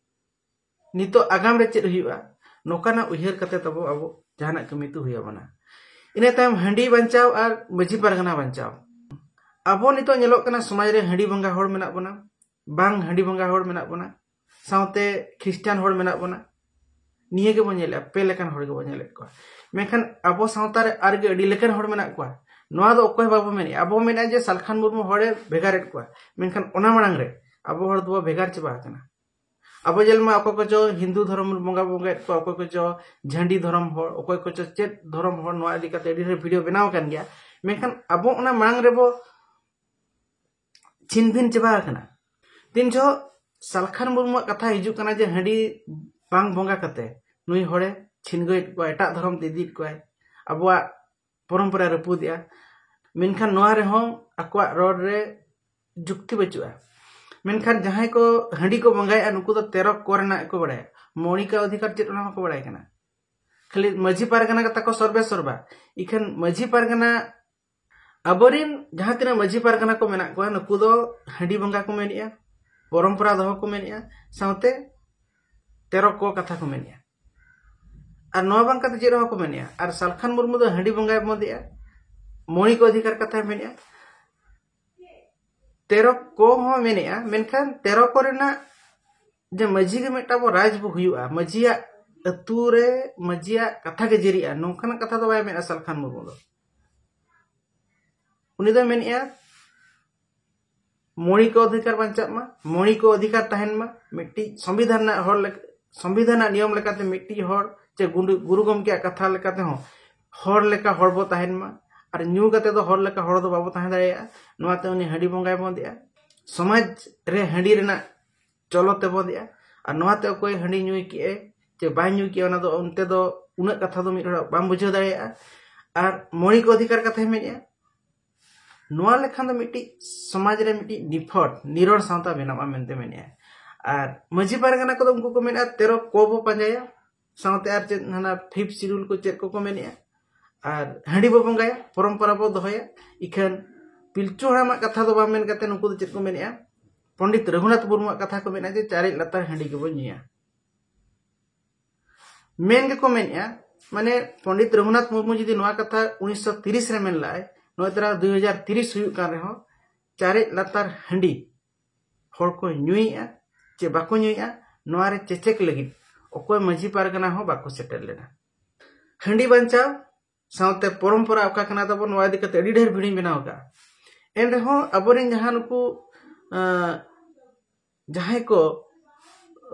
ᱱᱤᱛᱚᱜ ᱟᱜᱟᱢ ᱨᱮ ᱪᱮᱫ ᱦᱩᱭᱩᱜᱼᱟ, ᱱᱚᱝᱠᱟᱱᱟᱜ ᱩᱭᱦᱟᱹᱨ ᱠᱟᱛᱮ ᱛᱟᱵᱚ ᱟᱵᱚ ᱡᱟᱦᱟᱱᱟᱜ ᱠᱟᱹᱢᱤ ᱫᱚ ᱦᱩᱭ ᱟᱵᱚᱱᱟ᱾ ᱤᱱᱟᱹ ᱛᱟᱭᱚᱢ ᱦᱟᱺᱰᱤ ᱵᱟᱧᱪᱟᱣ ᱟᱨ ᱢᱟᱹᱡᱷᱤ ᱯᱟᱨᱜᱟᱱᱟ ᱵᱟᱧᱪᱟᱣ᱾ ᱟᱵᱚ ᱱᱤᱛᱚᱜ ᱧᱮᱞᱚᱜ ᱠᱟᱱᱟ, ᱥᱚᱢᱟᱡᱽ ᱨᱮ ᱦᱟᱺᱰᱤ ᱵᱚᱸᱜᱟ ᱦᱚᱲ ᱢᱮᱱᱟᱜ ᱵᱚᱱᱟ, ᱵᱟᱝ ᱦᱟᱺᱰᱤ ᱵᱚᱸᱜᱟ ᱦᱚᱲ ᱢᱮᱱᱟᱜ ᱵᱚᱱᱟ, ᱥᱟᱶᱛᱮ ᱠᱷᱨᱤᱥᱴᱟᱱ ᱦᱚᱲ ᱢᱮᱱᱟᱜ ᱵᱚᱱᱟ᱾ ᱱᱤᱭᱟᱹ ᱜᱮᱵᱚᱱ ᱧᱮᱞᱮᱫᱼᱟ, ᱯᱮ ᱞᱮᱠᱟᱱ ᱦᱚᱲ ᱜᱮᱵᱚᱱ ᱧᱮᱞᱮᱫ ᱠᱚᱣᱟ᱾ ᱢᱮᱱᱠᱷᱟᱱ ᱟᱵᱚ ᱥᱟᱶᱛᱟ ᱨᱮ ᱟᱨᱜᱮ ᱟᱹᱰᱤ ᱞᱮᱠᱟᱱ ᱦᱚᱲ ᱢᱮᱱᱟᱜ ᱠᱚᱣᱟ᱾ ᱱᱚᱣᱟ ᱫᱚ ᱚᱠᱚᱭ ᱵᱟᱵᱚ ᱢᱮᱱᱮᱫᱼᱟ, ᱟᱵᱚ ᱢᱮᱱᱮᱫᱼᱟ ᱡᱮ ᱥᱟᱞᱠᱷᱟᱱ ᱢᱩᱨᱢᱩ ᱦᱚᱲᱮ ᱵᱷᱮᱜᱟᱨᱮᱫ ᱠᱚᱣᱟ᱾ ᱢᱮᱱᱠᱷᱟᱱ ᱚᱱᱟ ᱢᱟᱲᱟᱝ ᱨᱮ ᱟᱵᱚ ᱦᱚᱲ ᱫᱚᱵᱚ ᱵᱷᱮᱜᱟᱨ ᱪᱟᱵᱟ ᱟᱠᱟᱱᱟ᱾ ᱟᱵᱚ ᱧᱮᱞ ᱢᱟ, ᱚᱠᱚᱭ ᱠᱚᱪᱚ ᱦᱤᱱᱫᱩ ᱫᱷᱚᱨᱚᱢ ᱵᱚᱸᱜᱟ ᱵᱚᱸᱜᱟᱭᱮᱫ ᱠᱚᱣᱟ, ᱚᱠᱚᱭ ᱠᱚᱪᱚ ᱡᱷᱟᱹᱱᱰᱤ ᱫᱷᱚᱨᱚᱢ ᱦᱚᱲ, ᱚᱠᱚᱭ ᱠᱚᱪᱚ ᱪᱮᱫ ᱫᱷᱚᱨᱚᱢ ᱦᱚᱲ, ᱱᱚᱣᱟ ᱤᱫᱤ ᱠᱟᱛᱮ ᱟᱹᱰᱤ ᱰᱷᱮᱨ video ᱵᱮᱱᱟᱣ ᱟᱠᱟᱱ ᱜᱮᱭᱟ᱾ ᱢᱮᱱᱠᱷᱟᱱ ᱟᱵᱚ ᱚᱱᱟ ᱢᱟᱲᱟᱝ ᱨᱮᱵᱚ ᱪᱷᱤᱱ ᱵᱷᱤᱱ ᱪᱟᱵᱟ ᱟᱠᱟᱱᱟ᱾ ᱛᱤᱱ ᱡᱚᱦᱚᱜ ᱥᱟᱞᱠᱷᱟᱱ ᱢᱩᱨᱢᱩᱣᱟᱜ ᱠᱟᱛᱷᱟ ᱦᱤᱡᱩᱜ ᱠᱟᱱᱟ ᱡᱮ ᱦᱟᱺᱰᱤ ᱵᱟᱝ ᱵᱚᱸᱜᱟ ᱠᱟᱛᱮ ᱱᱩᱭ ᱦᱚᱲᱮ ᱪᱷᱤᱱᱜᱟᱹᱭᱮᱫ ᱠᱚᱣᱟ, ᱮᱴᱟᱜ ᱫᱷᱚᱨᱚᱢ ᱛᱮ ᱤᱫᱤᱭᱮᱫ ᱠᱚᱣᱟᱭ, ᱟᱵᱚᱣᱟᱜ ᱯᱚᱨᱚᱢᱯᱚᱨᱟ ᱨᱟᱹᱯᱩᱫᱮᱜᱼᱟ᱾ ᱢᱮᱱᱠᱷᱟᱱ ᱱᱚᱣᱟ ᱨᱮᱦᱚᱸ ᱟᱠᱚᱣᱟᱜ ᱨᱚᱲ ᱨᱮ ᱡᱩᱠᱛᱤ ᱵᱟᱹᱪᱩᱜᱼᱟ᱾ ᱢᱮᱱᱠᱷᱟᱱ ᱡᱟᱦᱟᱸᱭ ᱠᱚ ᱦᱟᱺᱰᱤ ᱠᱚ ᱵᱚᱸᱜᱟᱭᱮᱫᱼᱟ, ᱱᱩᱠᱩ ᱫᱚ ᱛᱮᱨᱚ ᱠᱚ ᱨᱮᱱᱟᱜ ᱠᱚ ᱵᱟᱲᱟᱭᱟ, ᱢᱚᱬᱤᱠᱟ ᱚᱫᱷᱤᱠᱟᱨ ᱪᱮᱫ, ᱚᱱᱟ ᱦᱚᱸᱠᱚ ᱵᱟᱲᱟᱭ ᱠᱟᱱᱟ᱾ ᱠᱷᱟᱹᱞᱤ ᱢᱟᱹᱡᱷᱤ ᱯᱟᱨᱜᱟᱱᱟ ᱠᱟᱛᱷᱟ ᱠᱚ ᱥᱚᱨᱵᱮ ᱥᱚᱨᱵᱟ᱾ ᱤᱠᱷᱟᱹᱱ ᱢᱟᱹᱡᱷᱤ ᱯᱟᱨᱜᱟᱱᱟ, ᱟᱵᱚᱨᱤᱱ ᱡᱟᱦᱟᱸ ᱛᱤᱱᱟᱹᱜ ᱢᱟᱹᱡᱷᱤ ᱯᱟᱨᱜᱟᱱᱟ ᱠᱚ ᱢᱮᱱᱟᱜ ᱠᱚᱣᱟ, ᱱᱩᱠᱩ ᱫᱚ ᱦᱟᱺᱰᱤ ᱵᱚᱸᱜᱟ ᱠᱚ ᱢᱮᱱᱮᱫᱼᱟ, ᱯᱚᱨᱚᱢᱯᱚᱨᱟ ᱫᱚᱦᱚ ᱠᱚ ᱢᱮᱱᱮᱫᱼᱟ, ᱥᱟᱶᱛᱮ ᱛᱮᱨᱚ ᱠᱚ ᱠᱟᱛᱷᱟ ᱠᱚ ᱢᱮᱱᱮᱫᱼᱟ᱾ ᱟᱨ ᱱᱚᱣᱟ ᱵᱟᱝ ᱠᱟᱛᱮ ᱪᱮᱫ ᱦᱚᱸ ᱵᱟᱠᱚ ᱢᱮᱱᱮᱫᱼᱟ᱾ ᱟᱨ ᱥᱟᱞᱠᱷᱟᱱ ᱢᱩᱨᱢᱩ ᱫᱚ ᱦᱟᱺᱰᱤ ᱵᱚᱸᱜᱟᱭ ᱵᱚᱸᱫᱮᱜᱼᱟ, ᱢᱚᱬᱤ ᱠᱚ ᱚᱫᱷᱤᱠᱟᱨ ᱠᱟᱛᱷᱟᱭ ᱢᱮᱱᱮᱫᱼᱟ, ᱛᱮᱨᱚ ᱠᱚ ᱦᱚᱸ ᱢᱮᱱᱮᱫᱼᱟ᱾ ᱢᱮᱱᱠᱷᱟᱱ ᱛᱮᱨᱚ ᱠᱚ ᱨᱮᱱᱟᱜ ᱡᱮ ᱢᱟᱹᱡᱷᱤ ᱜᱮ ᱢᱤᱫᱴᱟᱝ ᱵᱚ ᱨᱟᱡᱽ ᱵᱚ ᱦᱩᱭᱩᱜᱼᱟ, ᱢᱟᱹᱡᱷᱤᱭᱟᱜ ᱟᱹᱛᱩ ᱨᱮ ᱢᱟᱹᱡᱷᱤᱭᱟᱜ ᱠᱟᱛᱷᱟ ᱜᱮ ᱡᱟᱹᱨᱤᱜᱼᱟ, ᱱᱚᱝᱠᱟᱱᱟᱜ ᱠᱟᱛᱷᱟ ᱫᱚ ᱵᱟᱭ ᱢᱮᱱᱟ ᱥᱟᱞᱠᱷᱟᱱ ᱢᱩᱨᱢᱩ ᱫᱚ᱾ ᱩᱱᱤ ᱫᱚᱭ ᱢᱮᱱᱮᱫᱼᱟ ᱢᱚᱬᱤ ᱠᱚ ᱚᱫᱷᱤᱠᱟᱨ ᱵᱟᱧᱪᱟᱜ ᱢᱟ, ᱢᱚᱬᱤ ᱠᱚ ᱚᱫᱷᱤᱠᱟᱨ ᱛᱟᱦᱮᱱ ᱢᱟ, ᱢᱤᱫᱴᱤᱡ ᱥᱚᱝᱵᱤᱫᱷᱟᱱ ᱨᱮᱱᱟᱜ ᱦᱚᱲ ᱞᱮᱠᱟ, ᱥᱚᱝᱵᱤᱫᱷᱟᱱ ᱨᱮᱱᱟᱜ ᱱᱤᱭᱚᱢ ᱞᱮᱠᱟᱛᱮ ᱢᱤᱫᱴᱤᱡ ᱦᱚᱲ ᱪᱮ ᱜᱩᱱᱰᱩ-, ᱜᱩᱨᱩ ᱜᱚᱢᱠᱮᱭᱟᱜ ᱠᱟᱛᱷᱟ ᱞᱮᱠᱟᱛᱮ ᱦᱚᱸ ᱦᱚᱲ ᱞᱮᱠᱟ ᱦᱚᱲ ᱵᱚ ᱛᱟᱦᱮᱱ ᱢᱟ᱾ ᱟᱨ ᱧᱩ ᱠᱟᱛᱮ ᱫᱚ ᱦᱚᱲ ᱞᱮᱠᱟ ᱦᱚᱲ ᱫᱚ ᱵᱟᱵᱚ ᱛᱟᱦᱮᱸ ᱫᱟᱲᱮᱭᱟᱜᱼᱟ᱾ ᱱᱚᱣᱟᱛᱮ ᱩᱱᱤ ᱦᱟᱺᱰᱤ ᱵᱚᱸᱜᱟᱭ ᱵᱚᱸᱫᱮᱜᱼᱟ, ᱥᱚᱢᱟᱡᱽ ᱨᱮ ᱦᱟᱺᱰᱤ ᱨᱮᱱᱟᱜ ᱪᱚᱞᱚᱛ ᱮ ᱵᱚᱸᱫᱮᱜᱼᱟ᱾ ᱟᱨ ᱱᱚᱣᱟᱛᱮ ᱚᱠᱚᱭ ᱦᱟᱺᱰᱤ ᱧᱩᱭ ᱠᱮᱜᱼᱟᱭ, ᱪᱮ ᱵᱟᱭ ᱧᱩ ᱠᱮᱜᱼᱟ, ᱚᱱᱟ ᱫᱚ ᱚᱱᱛᱮ ᱫᱚ ᱩᱱᱟᱹᱜ ᱠᱟᱛᱷᱟ ᱫᱚ ᱢᱤᱫ ᱦᱚᱲ ᱵᱟᱢ ᱵᱩᱡᱷᱟᱹᱣ ᱫᱟᱲᱮᱭᱟᱜᱼᱟ᱾ ᱟᱨ ᱢᱳᱣᱞᱤᱠ ᱚᱫᱷᱤᱠᱟᱨ ᱠᱟᱛᱷᱟᱭ ᱢᱮᱱᱮᱜᱼᱟ, ᱱᱚᱣᱟ ᱞᱮᱠᱷᱟᱱ ᱫᱚ ᱢᱤᱫᱴᱤᱡ ᱥᱚᱢᱟᱡᱽ ᱨᱮ ᱢᱤᱫᱴᱤᱡ ᱱᱤᱯᱷᱚᱴ ᱱᱤᱨᱚᱲ ᱥᱟᱶᱛᱟ ᱵᱮᱱᱟᱜᱼᱟ ᱢᱮᱱᱛᱮ ᱢᱮᱱᱮᱜᱼᱟ᱾ ᱟᱨ ᱢᱟᱹᱡᱷᱤ ᱯᱟᱨᱜᱟᱱᱟ ᱠᱚᱫᱚ ᱩᱱᱠᱩ ᱠᱚ ᱢᱮᱱᱮᱜᱼᱟ ᱛᱮᱨᱚ ᱠᱚ ᱵᱚ ᱯᱟᱸᱡᱟᱭᱟ, ᱥᱟᱶᱛᱮ ᱟᱨ ᱪᱮᱫ ᱦᱟᱱᱟ ᱯᱷᱤᱯᱛᱷ ᱥᱤᱰᱩᱞ ᱠᱚ ᱪᱮᱫ ᱠᱚᱠᱚ ᱢᱮᱱᱮᱜᱼᱟ, ᱟᱨ ᱦᱟᱺᱰᱤ ᱵᱚ ᱵᱚᱸᱜᱟᱭᱟ, ᱯᱚᱨᱚᱢᱯᱚᱨᱟ ᱵᱚ ᱫᱚᱦᱚᱭᱟ᱾ ᱤᱠᱷᱟᱹᱱ ᱯᱤᱞᱪᱩ ᱦᱟᱲᱟᱢᱟᱜ ᱠᱟᱛᱷᱟ ᱫᱚ ᱵᱟᱝ ᱢᱮᱱ ᱠᱟᱛᱮ ᱱᱩᱠᱩ ᱫᱚ ᱪᱮᱫ ᱠᱚ ᱢᱮᱱᱮᱜᱼᱟ? ᱯᱚᱱᱰᱤᱛ ᱨᱚᱜᱷᱩᱱᱟᱛᱷ ᱢᱩᱨᱢᱩᱣᱟᱜ ᱠᱟᱛᱷᱟ ᱠᱚ ᱢᱮᱱᱟ ᱡᱮ ᱪᱟᱨᱮᱡ ᱞᱟᱛᱟᱨ ᱦᱟᱺᱰᱤ ᱜᱮᱵᱚ ᱧᱩᱭᱟ᱾ ᱢᱮᱱ ᱜᱮᱠᱚ ᱢᱮᱱᱮᱜᱼᱟ, ᱢᱟᱱᱮ ᱯᱚᱱᱰᱤᱛ ᱨᱚᱜᱷᱩᱱᱟᱛᱷ ᱢᱩᱨᱢᱩ ᱡᱩᱫᱤ ᱱᱚᱣᱟ ᱠᱟᱛᱷᱟ ᱩᱱᱤᱥᱥᱚ ᱛᱤᱨᱤᱥ ᱨᱮ ᱢᱮᱱ ᱞᱟᱜᱼᱟᱭ, ᱱᱚᱜᱼᱚᱭ ᱛᱚᱨᱟ ᱫᱩᱭ ᱦᱟᱡᱟᱨ ᱛᱤᱨᱤᱥ ᱦᱩᱭᱩᱜ ᱠᱟᱱ ᱨᱮᱦᱚᱸ ᱪᱟᱨᱮᱡ ᱞᱟᱛᱟᱨ ᱦᱟᱺᱰᱤ ᱦᱚᱲ ᱠᱚ ᱧᱩᱭᱮᱜᱼᱟ ᱪᱮ ᱵᱟᱠᱚ ᱧᱩᱭᱮᱜᱼᱟ, ᱱᱚᱣᱟ ᱨᱮ ᱪᱮᱪᱮᱠ ᱞᱟᱹᱜᱤᱫ ᱚᱠᱚᱭ ᱢᱟᱹᱡᱷᱤ ᱯᱟᱨᱜᱟᱱᱟ ᱦᱚᱸ ᱵᱟᱠᱚ ᱥᱮᱴᱮᱨ ᱞᱮᱱᱟ᱾ ᱦᱟᱺᱰᱤ ᱵᱟᱧᱪᱟᱣ ᱥᱟᱶᱛᱮ ᱯᱚᱨᱚᱢᱯᱚᱨᱟ ᱚᱠᱟ ᱠᱟᱱᱟ ᱛᱟᱵᱚᱱ, ᱱᱚᱣᱟ ᱤᱫᱤ ᱠᱟᱛᱮ ᱟᱹᱰᱤ ᱰᱷᱮᱨ ᱵᱷᱤᱰᱤᱭᱳᱧ ᱵᱮᱱᱟᱣ ᱟᱠᱟᱫᱼᱟ᱾ ᱮᱱ ᱨᱮᱦᱚᱸ ᱟᱵᱚᱨᱮᱱ ᱡᱟᱦᱟᱸ ᱱᱩᱠᱩ, ᱟᱸ, ᱡᱟᱦᱟᱸᱭ ᱠᱚ,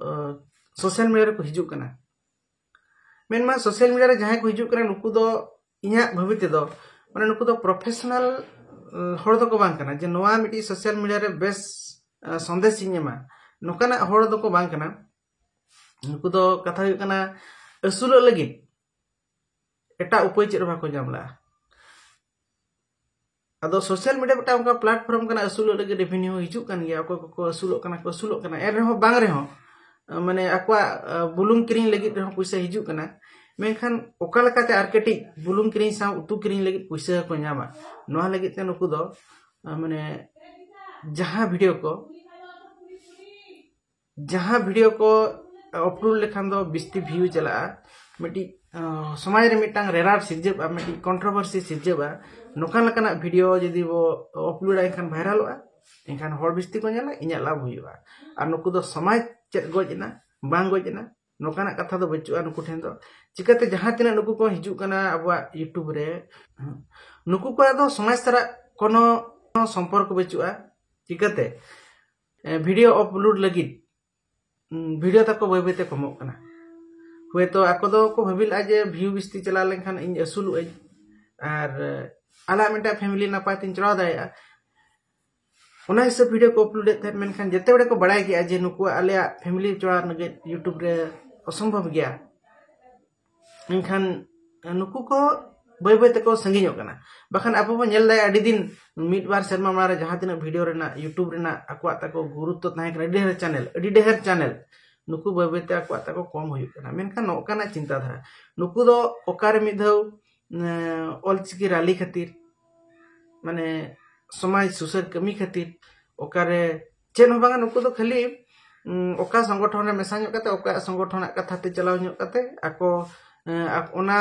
ᱟᱸ, ᱥᱳᱥᱟᱞ ᱢᱤᱰᱤᱭᱟ ᱨᱮᱠᱚ ᱦᱤᱡᱩᱜ ᱠᱟᱱᱟ, ᱢᱮᱱᱢᱟ ᱥᱳᱥᱟᱞ ᱢᱤᱰᱤᱭᱟ ᱨᱮ ᱡᱟᱦᱟᱸᱭ ᱠᱚ ᱦᱤᱡᱩᱜ ᱠᱟᱱᱟ, ᱱᱩᱠᱩ ᱫᱚ ᱤᱧᱟᱹᱜ ᱵᱷᱟᱹᱵᱤ ᱛᱮᱫᱚ, ᱢᱟᱱᱮ, ᱱᱩᱠᱩ ᱫᱚ ᱯᱨᱚᱯᱷᱮᱥᱚᱱᱟᱞ, ᱟᱸ, ᱦᱚᱲ ᱫᱚᱠᱚ ᱵᱟᱝ ᱠᱟᱱᱟ ᱡᱮ ᱱᱚᱣᱟ ᱢᱤᱫᱴᱤᱡ ᱥᱳᱥᱟᱞ ᱢᱤᱰᱤᱭᱟ ᱨᱮ ᱵᱮᱥ, ᱟᱸ, ᱥᱚᱱᱫᱮᱥ ᱤᱧ ᱮᱢᱟ, ᱱᱚᱝᱠᱟᱱᱟᱜ ᱦᱚᱲ ᱫᱚᱠᱚ ᱵᱟᱝ ᱠᱟᱱᱟ᱾ ᱱᱩᱠᱩ ᱫᱚ ᱠᱟᱛᱷᱟ ᱦᱩᱭᱩᱜ ᱠᱟᱱᱟ, ᱟᱹᱥᱩᱞᱚᱜ ᱞᱟᱹᱜᱤᱫ ᱮᱴᱟᱜ ᱩᱯᱟᱹᱭ ᱪᱮᱫ ᱦᱚᱸ ᱵᱟᱠᱚ ᱧᱟᱢ ᱞᱮᱜᱼᱟ᱾ ᱟᱫᱚ ᱥᱳᱥᱟᱞ ᱢᱤᱰᱤᱭᱟ ᱢᱤᱫᱴᱟᱝ ᱚᱱᱠᱟ ᱯᱞᱟᱴᱯᱷᱚᱨᱢ ᱠᱟᱱᱟ, ᱟᱹᱥᱩᱞᱚᱜ ᱞᱟᱹᱜᱤᱫ ᱨᱮᱵᱷᱮᱱᱤᱭᱩ ᱦᱤᱡᱩᱜ ᱠᱟᱱ ᱜᱮᱭᱟ, ᱚᱠᱚᱭ ᱠᱚᱠᱚ ᱟᱹᱥᱩᱞᱚᱜ ᱠᱟᱱᱟ ᱠᱚ ᱟᱹᱥᱩᱞᱚᱜ ᱠᱟᱱᱟ, ᱮᱱ ᱨᱮᱦᱚᱸ ᱵᱟᱝ ᱨᱮᱦᱚᱸ, ᱢᱟᱱᱮ, ᱟᱠᱚᱣᱟᱜ, ᱟᱸ, ᱵᱩᱞᱩᱝ ᱠᱤᱨᱤᱧ ᱞᱟᱹᱜᱤᱫ ᱨᱮᱦᱚᱸ ᱯᱚᱭᱥᱟ ᱦᱤᱡᱩᱜ ᱠᱟᱱᱟ᱾ ᱢᱮᱱᱠᱷᱟᱱ ᱚᱠᱟ ᱞᱮᱠᱟᱛᱮ ᱟᱨ ᱠᱟᱹᱴᱤᱡ ᱵᱩᱞᱩᱝ ᱠᱤᱨᱤᱧ ᱥᱟᱶ ᱩᱛᱩ ᱠᱤᱨᱤᱧ ᱞᱟᱹᱜᱤᱫ ᱯᱚᱭᱥᱟ ᱦᱚᱸᱠᱚ ᱧᱟᱢᱟ, ᱱᱚᱣᱟ ᱞᱟᱹᱜᱤᱫ ᱛᱮ ᱱᱩᱠᱩ ᱫᱚ, ᱟᱸ, ᱢᱟᱱᱮ, ᱡᱟᱦᱟᱸ ᱵᱷᱤᱰᱤᱭᱳ ᱠᱚ ᱡᱟᱦᱟᱸ ᱵᱷᱤᱰᱤᱭᱳ ᱠᱚ ᱟᱯᱞᱳᱰ ᱞᱮᱠᱷᱟᱱ ᱫᱚ ᱵᱤᱥᱛᱤ ᱵᱷᱤᱭᱩ ᱪᱟᱞᱟᱜᱼᱟ, ᱢᱤᱫᱴᱤᱡ, ᱟᱸ, ᱥᱚᱢᱟᱡᱽ ᱨᱮ ᱢᱤᱫᱴᱟᱝ ᱨᱮᱨᱟᱴ ᱥᱤᱨᱡᱟᱹᱜᱼᱟ, ᱢᱤᱫᱴᱤᱡ ᱠᱚᱱᱴᱨᱳᱵᱷᱟᱨᱥᱤ ᱥᱤᱨᱡᱟᱹᱜᱼᱟ᱾ ᱱᱚᱝᱠᱟ ᱞᱮᱠᱟᱱᱟᱜ ᱵᱷᱤᱰᱤᱭᱳ ᱡᱩᱫᱤ ᱵᱚ ᱟᱯᱞᱳᱰᱟ, ᱮᱱᱠᱷᱟᱱ ᱵᱷᱟᱭᱨᱟᱞᱚᱜᱼᱟ, ᱮᱱᱠᱷᱟᱱ ᱦᱚᱲ ᱵᱤᱥᱛᱤ ᱠᱚ ᱧᱮᱞᱟ, ᱤᱧᱟᱹᱜ ᱞᱟᱵᱷ ᱦᱩᱭᱩᱜᱼᱟ᱾ ᱟᱨ ᱱᱩᱠᱩ ᱫᱚ ᱥᱚᱢᱟᱡᱽ ᱪᱮᱫ ᱜᱚᱡ ᱮᱱᱟ, ᱵᱟᱝ ᱜᱚᱡ ᱮᱱᱟ, ᱱᱚᱝᱠᱟᱱᱟᱜ ᱠᱟᱛᱷᱟ ᱫᱚ ᱵᱟᱹᱪᱩᱜᱼᱟ ᱱᱩᱠᱩ ᱴᱷᱮᱱ ᱫᱚ᱾ ᱪᱤᱠᱟᱹᱛᱮ ᱡᱟᱦᱟᱸ ᱛᱤᱱᱟᱹᱜ ᱱᱩᱠᱩ ᱠᱚ ᱦᱤᱡᱩᱜ ᱠᱟᱱᱟ ᱟᱵᱚᱣᱟᱜ YouTube ᱨᱮ, ᱱᱩᱠᱩ ᱠᱚᱣᱟᱜ ᱫᱚ ᱥᱚᱢᱟᱡᱽ ᱥᱟᱞᱟᱜ ᱠᱳᱱᱳ ᱥᱚᱢᱯᱚᱨᱠᱚ ᱵᱟᱹᱪᱩᱜᱼᱟ᱾ ᱪᱤᱠᱟᱹᱛᱮ, ᱮ, ᱵᱷᱤᱰᱤᱭᱳ ᱟᱯᱞᱳᱰ ᱞᱟᱹᱜᱤᱫ, ᱩᱸ, ᱵᱷᱤᱰᱤᱭᱳ ᱛᱟᱠᱚ ᱵᱟᱹᱭ ᱵᱟᱹᱭᱛᱮ ᱠᱚᱢᱚᱜ ᱠᱟᱱᱟ᱾ ᱦᱚᱭᱛᱳ ᱟᱠᱚ ᱫᱚᱠᱚ ᱵᱷᱟᱹᱵᱤ ᱞᱮᱫᱼᱟ ᱡᱮ ᱵᱷᱤᱭᱩ ᱵᱤᱥᱛᱤ ᱪᱟᱞᱟᱣ ᱞᱮᱱᱠᱷᱟᱱ ᱤᱧ ᱟᱹᱥᱩᱞᱚᱜ ᱟᱹᱧ, ᱟᱨ, ᱮ, ᱟᱞᱮᱭᱟᱜ ᱢᱤᱫᱴᱟᱝ ᱯᱷᱮᱢᱮᱞᱤ ᱱᱟᱯᱟᱭ ᱛᱤᱧ ᱪᱟᱞᱟᱣ ᱫᱟᱲᱮᱭᱟᱜᱼᱟ᱾ ᱚᱱᱟ ᱦᱤᱥᱟᱹᱵ ᱵᱷᱤᱰᱤᱭᱳ ᱠᱚ ᱟᱯᱞᱳᱰ ᱮᱫ ᱛᱟᱦᱮᱸᱫ, ᱢᱮᱱᱠᱷᱟᱱ ᱡᱮᱛᱮ ᱦᱚᱲ ᱠᱚ ᱵᱟᱲᱟᱭ ᱠᱮᱜᱼᱟ ᱡᱮ ᱱᱩᱠᱩᱣᱟᱜ ᱟᱞᱮᱭᱟᱜ ᱯᱷᱮᱢᱮᱞᱤ ᱪᱟᱞᱟᱣ ᱞᱟᱹᱜᱤᱫ YouTube ᱨᱮ ᱚᱥᱚᱢᱵᱷᱚᱵ ᱜᱮᱭᱟ᱾ ᱢᱮᱱᱠᱷᱟᱱ ᱱᱩᱠᱩ ᱠᱚ ᱵᱟᱹᱭ ᱵᱟᱹᱭ ᱛᱮᱠᱚ ᱥᱟᱺᱜᱤᱧᱚᱜ ᱠᱟᱱᱟ᱾ ᱵᱟᱠᱷᱟᱱ ᱟᱵᱚ ᱵᱚᱱ ᱧᱮᱞ ᱫᱟ, ᱟᱹᱰᱤ ᱫᱤᱱ ᱢᱤᱫ ᱵᱟᱨ ᱥᱮᱨᱢᱟ ᱢᱟᱲᱟᱝ ᱨᱮ ᱡᱟᱦᱟᱸ ᱛᱤᱱᱟᱹᱜ ᱵᱷᱤᱰᱤᱭᱳ ᱨᱮᱱᱟᱜ, YouTube ᱨᱮᱱᱟᱜ ᱟᱠᱚᱣᱟᱜ ᱛᱟᱠᱚ ᱜᱩᱨᱩᱛᱛᱚ ᱛᱟᱦᱮᱸ ᱠᱟᱱᱟ, ᱟᱹᱰᱤ ᱰᱷᱮᱨ ᱪᱮᱱᱮᱞ, ᱟᱹᱰᱤ ᱰᱷᱮᱨ ᱪᱮᱱᱮᱞ, ᱱᱩᱠᱩ ᱵᱟᱹᱭ ᱵᱟᱹᱭ ᱛᱮ ᱟᱠᱚᱣᱟᱜ ᱛᱟᱠᱚ ᱠᱚᱢ ᱦᱩᱭᱩᱜ ᱠᱟᱱᱟ᱾ ᱢᱮᱱᱠᱷᱟᱱ ᱱᱚᱝᱠᱟᱱᱟᱜ ᱪᱤᱱᱛᱟᱹ ᱫᱷᱟᱨᱟ, ᱱᱩᱠᱩ ᱫᱚ ᱚᱠᱟᱨᱮ ᱢᱤᱫ ᱫᱷᱟᱣ ᱚᱞᱪᱤᱠᱤ ᱨᱟᱞᱤ ᱠᱷᱟᱹᱛᱤᱨ, ᱢᱟᱱᱮ ᱥᱚᱢᱟᱡᱽ ᱥᱩᱥᱟᱹᱨ ᱠᱟᱹᱢᱤ ᱠᱷᱟᱹᱛᱤᱨ, ᱚᱠᱟᱨᱮ ᱪᱮᱫ ᱦᱚᱸ ᱵᱟᱝᱟ, ᱱᱩᱠᱩ ᱫᱚ ᱠᱷᱟᱹᱞᱤ ᱚᱠᱟ ᱥᱚᱝᱜᱚᱴᱷᱚᱱ ᱨᱮ ᱢᱮᱥᱟ ᱧᱚᱜ ᱠᱟᱛᱮ, ᱚᱠᱟ ᱥᱚᱝᱜᱚᱴᱷᱚᱱᱟᱜ ᱠᱟᱛᱷᱟ ᱛᱮ ᱪᱟᱞᱟᱣ ᱧᱚᱜ ᱠᱟᱛᱮ ᱟᱠᱚ ᱚᱱᱟ